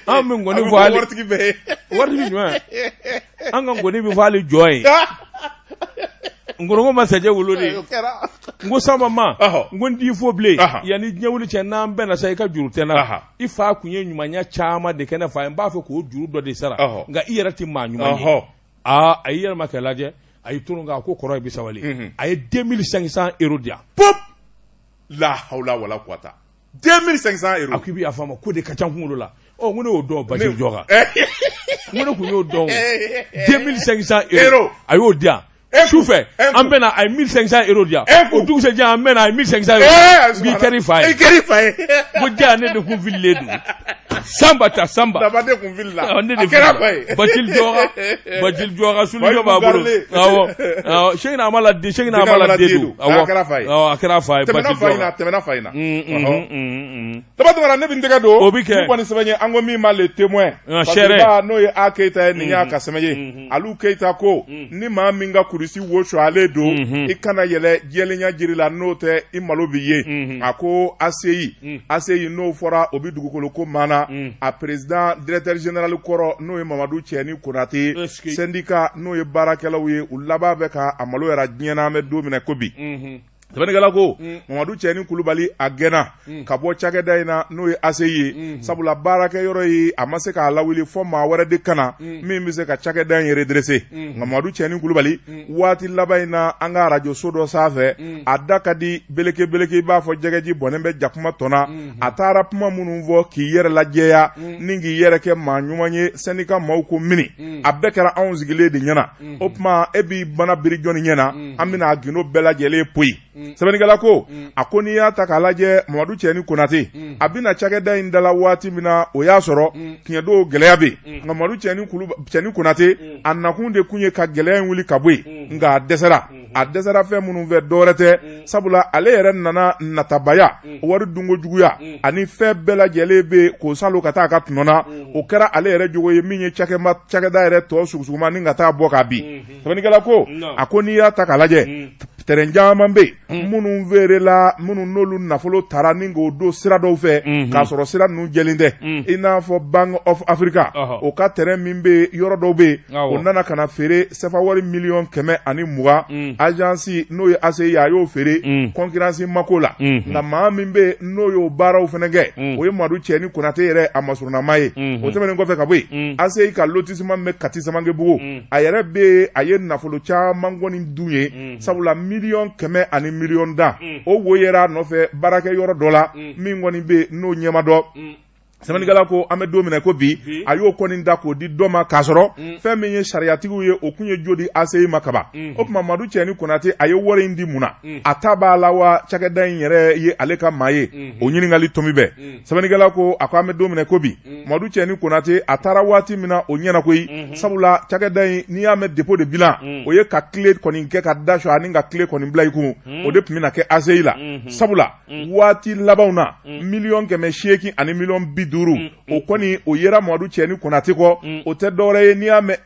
an bɛ nkɔni fɔ hali waritigi bɛɛ ye waritigi jumɛn an ka nkɔni bɛ fɔ hali jɔ ye nkorongo ma sajɛ wolo de n ko sanba ma n ko n t'i fo bilen yanni diɲɛ wuli cɛ n'an bɛnna sa i ka juru tɛ n na i fa kun ye ɲumanya caman de kɛ ne fa ye n b'a fɛ k'o juru dɔ de sara nka i yɛrɛ tɛ maa ɲuman ye aa a y'i yɛlɛma k'a lajɛ a y'i toro a ko kɔrɔ i bɛ sabali a ye 2500 euros di yan pop la hawla wala quwata 2500 euros a k'i bɛ yafa n ma ko de ka ca n kunkolo la ɔ n ko ne y'o dɔn Basiru jɔ kan n ko ne kun y'o dɔn 2500 euros a y'o di yan. Su fɛ an bɛna a ye 1500 euros di yan o dugusɛjɛ an bɛna a ye 1500 euros n k'i kɛr'i fa ye i kɛr'i fa ye ko ja ne de kun fililen don sanba ta sanba daba de kun filila ne de kɛra fa ye bacili jɔka bacili jɔka sulu b'a bolo awɔ awɔ Sɛkina Amala den Sɛkina Amala den don awɔ a kɛra fa ye awɔ a kɛra fa ye tɛmɛna fa in na tɛmɛna fa in na Daba Tunkara ne bɛ n tɛgɛ don o bɛ kɛ ni kɔni sɛbɛn ye an ko min ma Le Témoin sɛrɛ n'o ye A Keyita ye nin y'a ka sɛbɛn ye Alu Keyita ko ni maa min ka kurusi wo sɔalen don i kana yɛlɛ jɛlenya jiri la n'o tɛ i malo bɛ ye a ko ACI ACI n'o fɔra o bɛ dugukolo ko maana a président directeur général kɔrɔ n'o ye Mamadu Cɛni Konate ye syndicat n'o ye baarakɛlaw ye u laban bɛ ka a malo yɛrɛ diɲɛ na an bɛ don min na ko bi Sɛbɛnnikɛla ko Mamadu Cɛni Kulubali a gɛnna ka bɔ cakɛda in na n'o ye ACI ye sabula baarakɛyɔrɔ ye a ma se k'a lawuli fɔ maa wɛrɛ de ka na min bɛ se ka cakɛda in redresser nka Mamadu Cɛni Kulubali waati laban in na an ka arajoso dɔ sanfɛ a da ka di beleke beleke i b'a fɔ jɛgɛji bɔnnen bɛ jakuma tɔn na a taara kuma minnu fɔ k'i yɛrɛ lajɛya ni k'i yɛrɛ kɛ maa ɲuman ye syndicat maaw ko mini a bɛɛ kɛra anw sigilen de ɲɛna o tuma e b'i bana biri jɔnni ɲɛ na an bɛna a gindo bɛɛ lajɛlen poyi sɛbɛnnikɛla ko a ko n'i y'a ta k'a lajɛ Mamadu Cɛni Konate a bɛna cakɛda in dala waati min na o y'a sɔrɔ tiɲɛ don gɛlɛya bɛ yen nka Mamadu Cɛni Konate a nakun de kun ye ka gɛlɛya in wuli ka bɔ yen nka a dɛsɛra a dɛsɛra fɛn minnu fɛ dɔwɛrɛ tɛ sabula ale yɛrɛ nana natabaya wari dunko juguya ani fɛn bɛɛ lajɛlen bɛ k'o salo ka taa a ka tɔnɔ na o kɛra ale yɛrɛ jogo ye min ye cakɛda yɛrɛ tɔ sugusuguma ni ka taa bɔ k'a bin sɛbɛnnikɛla ko a ko n'i y'a ta k'a lajɛ terrain caman bɛ yen minnu feerela minnu n'olu nafolo tara ni k'o don sira dɔw fɛ k'a sɔrɔ sira ninnu jɛlen tɛ i n'a fɔ Bank of Africa o ka terrain min bɛ yɔrɔ dɔw bɛ yen o nana ka na feere sefa wari miliyɔn 120 agence n'o ye ACI ye a y'o feere concurrence ma k'o la nka maa min bɛ n'o y'o baaraw fana kɛ o ye Mamadu Cɛni Konate yɛrɛ a masurunama ye o tɛmɛnen kɔfɛ ka bɔ yen ACI ka lotissement bɛ Kati Samankebugu a yɛrɛ bɛ a ye nafolo caman kɔni dun ye sabula miliyɔn 100 ani miliyɔn 10 o wo yera a nɔfɛ baarakɛ yɔrɔ dɔ la min kɔni bɛ n'o ɲɛma dɔn sɛbɛnnikɛla ko an bɛ don min na ko bi a y'o kɔni da k'o di dɔ ma k'a sɔrɔ fɛn min ye sariyatigiw ye o kun ye jo di ACI ma kaban o tuma Mamadu Cɛni Konate a ye wari in di mun na a ta b'a la wa cakɛda in yɛrɛ ye ale ka maa ye o ɲininkali tomi bɛ sɛbɛnnikɛla ko a ko an bɛ don min na ko bi Mamadu Cɛni Konate a taara waati min na o ɲɛna koyi sabula cakɛda in n'i y'a mɛn dépôt de bilan o ye ka clé kɔni kɛ ka da su ani ka clé kɔni bila i kun o de tun bɛna kɛ ACI la sabula waati labanw na miliyɔn 800 ani miliyɔn 50 o kɔni o yera Mamadu Cɛni Konate kɔ o tɛ dɔwɛrɛ ye n'i y'a mɛn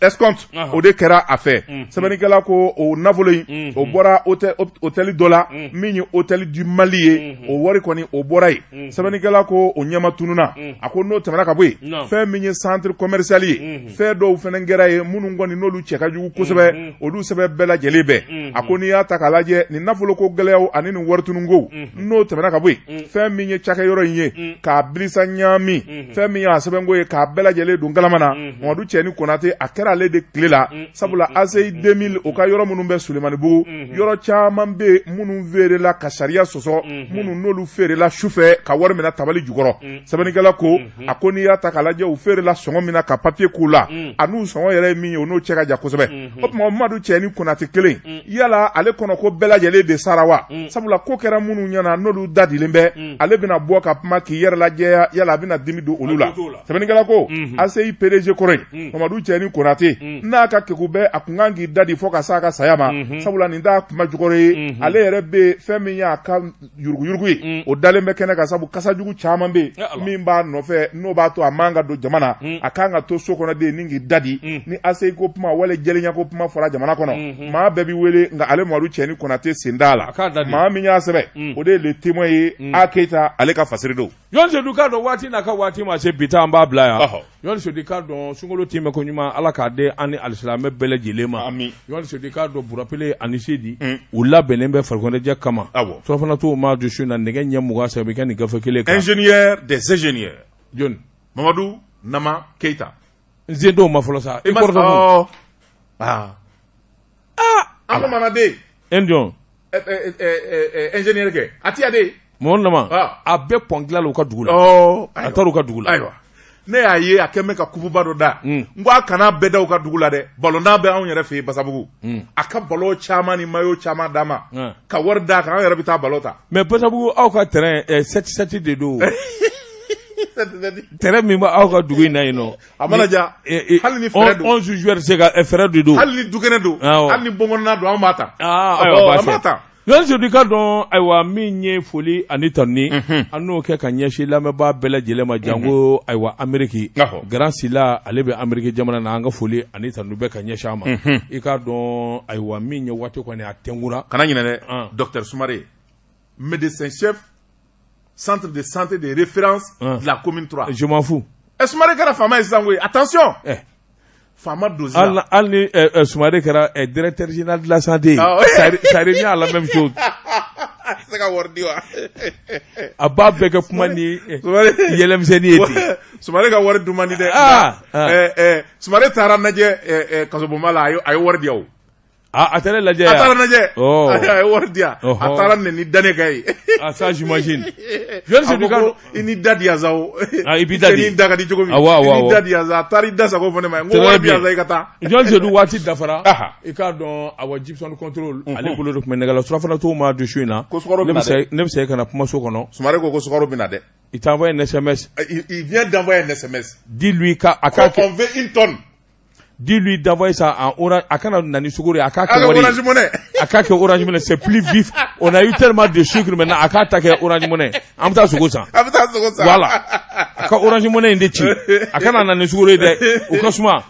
escompte o de kɛra a fɛ sɛbɛnnikɛla ko o nafolo in o bɔra hôtel dɔ la min ye hôtel du Mali ye o wari kɔni o bɔra yen sɛbɛnnikɛla ko o ɲɛma tununna a ko n'o tɛmɛna ka bɔ yen fɛn min ye centre commercial ye fɛn dɔw fana kɛra yen minnu kɔni n'olu cɛ ka jugu kosɛbɛ olu sɛbɛn bɛɛ lajɛlen bɛɛ a ko n'i y'a ta k'a lajɛ nin nafolo ko gɛlɛyaw ani nin waritununkow n'o tɛmɛna ka bɔ yen fɛn min ye cakɛyɔrɔ in ye k'a bilisa ɲaami fɛn min y'a sɛbɛnko ye k'a bɛɛ lajɛlen don galama na Mamadu Cɛni Konate a kɛra ale de tile la sabula ACI 2000 o ka yɔrɔ minnu bɛ Sulemanibugu yɔrɔ caman bɛ minnu feerela ka sariya sɔsɔ minnu n'olu feerela sufɛ ka wari minɛ tabali jukɔrɔ sɛbɛnnikɛla ko a ko n'i y'a ta k'a lajɛ u feerela sɔngɔ min na ka papiye k'u la an'u sɔngɔ yɛrɛ ye min ye o n'o cɛ ka jan kosɛbɛ o tuma Mamadu Cɛni Konate kelen yala ale kɔnɔ ko bɛɛ lajɛlen de sara wa sabula ko kɛra minnu ɲɛna n'olu da dilen bɛ ale bɛna bɔ ka kuma k'i yɛrɛ lajɛya yala a bɛna dimi don olu la sɛbɛnnikɛla ko ACI PDG kɔrɔ in Mamadu Cɛni Konate n'a ka kegu bɛɛ a kun kan k'i da di fo ka s'a ka saya ma sabula nin t'a kuma jukɔrɔ ye ale yɛrɛ bɛ fɛn min y'a ka yuruguyurugu ye o dalen bɛ kɛnɛ kan sabu kasajugu caman bɛ yen min b'a nɔfɛ n'o b'a to a man ka don jama na a kan ka to so kɔnɔ de ni k'i da di ni ACI ko kuma wali jɛlenya ko kuma fɔra jamana kɔnɔ maa bɛɛ bɛ wele nka ale Mamadu Cɛni Konate sen t'a la maa min y'a sɛbɛn o de ye Le Témoin ye A Keyita ale ka fasiri don. Jɔn Sedu k'a dɔn waati n'a ka waati ma se bi ta an b'a bila yan Jɔn Sedu k'a dɔn sunkalo tɛmɛ ko ɲuman Ala k'a di an ni alisilamɛ bɛɛ lajɛlen ma Jɔn Sedu k'a dɔn Burapele ani Sedi u labɛnnen bɛ farikoloɲɛnajɛ kama surafana t'o maa dusu na nɛgɛ ɲɛ 20 saba bɛ kɛ nin gafe kelen kan ingénieur des ingénieurs jɔn Mamadu Nama Keyita n sen t'o ma fɔlɔ sa i kɔrɔtɔ aa an ko mana den e jɔn ingénieur kɛ a tiya de mɔgɔ nama a bɛɛ pɔn dilan u ka dugu la a taara u ka dugu la ayiwa Ne y'a ye a kɛn bɛ ka kupuba dɔ da. N ko a kana bɛɛ da u ka dugu la dɛ, balontan bɛ anw yɛrɛ fɛ yen Basabugu. A ka ballon caman ni maillot caman d'a ma, ka wari d'a kan, an yɛrɛ bɛ taa ballon ta. Mais Basabugu, aw ka terrain 7-7 de don. Terrain min bɛ aw ka dugu in na yen nɔ. A mana ja, hali ni fɛrɛ don. 11 joueurs se ka fɛrɛ de don. Hali ni dukɛnɛ don, hali ni bonkɔnɔna don, anw b'a ta. Ayiwa, an b'a ta. Journaliste, i k'a dɔn, ayiwa, min ye foli ani tanuni, an n'o kɛ ka ɲɛsin lamɛnbaa bɛɛ lajɛlen ma, janko ayiwa Ameriki. Grand Sila, ale bɛ Ameriki jamana na, an ka foli ani tanu bɛ ka ɲɛsin a ma. I k'a dɔn, ayiwa, min ye waati kɔni a tɛnkura. Kana ɲinɛ dɛ, docteur Sumare, médecin chef, centre de santé de référence de la commune 3. Je m'en fous. Ɛ, Sumare kɛra faama ye sisan koyi, attention. Faama dosi la. Hali ni Sumare kɛra directeur général de la santé, ça revient à la même chose. A tɛ se ka wari di wa? A b'a bɛɛ kɛ kuma ni yɛlɛmisɛnnin ye ten. Sumare ka wari dun man di dɛ. Sumare taara lajɛ kasobonba la, a ye wari di yan o. A taara lajɛ. A taara lajɛ. A ye wari di yan. A taara nɛni da ne kan ye. Ah, ça, j'imagine. A ko i ni da di yan sa o. Ah, i b'i da di. I ni da ka di cogo min. Awɔ, awɔ. I ni da di yan sa, a taara i da sago fɔ ne ma. N ko wari di yan sa, i ka taa. Journaliste, waati dafara. I k'a dɔn, awa, Gibson Control, ale bolo de tun bɛ nɛgɛ la. Surafana to ma don su in na. Ko sukaro bɛ na dɛ. Ne bɛ segin ka na kumaso kɔnɔ. Sumare ko sukaro bɛ na dɛ. Il t'envoie un SMS. Il vient d'envoyer un SMS. Dis-lui k'a ka On veut une tonne. Dis-lui d'envoyer ça en orange. A kana na ni sukaro ye, a k'a kɛ wari ye. Orange Money. A k'a kɛ Orange Money, c'est plus vif. On a eu tellement de sucre maintenant, a k'a ta kɛ Orange Money. An bɛ taa sogo san. An bɛ taa sogo san. Voilà. A ka Orange Money in de ci. A kana na ni sukaro ye dɛ, o ka suma.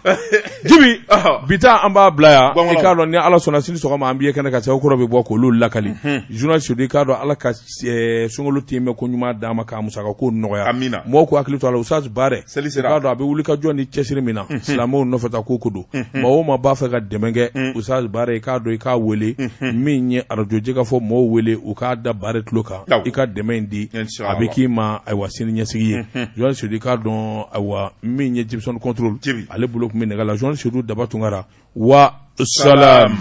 Jibi, bi ta an b'a bila yan. I k'a dɔn, ni Ala sɔnna, sini sɔgɔma an b'i ye kɛnɛ kan, sɛbɛn kɔrɔ bɛ bɔ k'olu lakali. Journaliste, i k'a dɔn, Ala ka sunkalo tɛmɛ ko ɲuman d'an ma, k'a musaka ko nɔgɔya. Amina. Mɔgɔw k'u hakili to a la, Ustaz Bare. Seli sera. I k'a dɔn a bɛ wuli ka jɔ ni cɛsiri min na, silamɛw nɔfɛ ta ko don. Maa o maa b'a fɛ ka dɛmɛ kɛ Ustaz Bare, i k'a dɔn, i k'a wele. Min ye arajo Jɛkafɔ mɔgɔw wele, u k'a da Bare tulo kan, i ka dɛmɛ in di, a bɛ k'i ma ayiwa sini ɲɛsigi ye. Journaliste, i k'a dɔn, ayiwa, min ye Gibson Control, ale bolo tun bɛ nɛgɛ la. Journaliste Daba Tunkara, wa salam.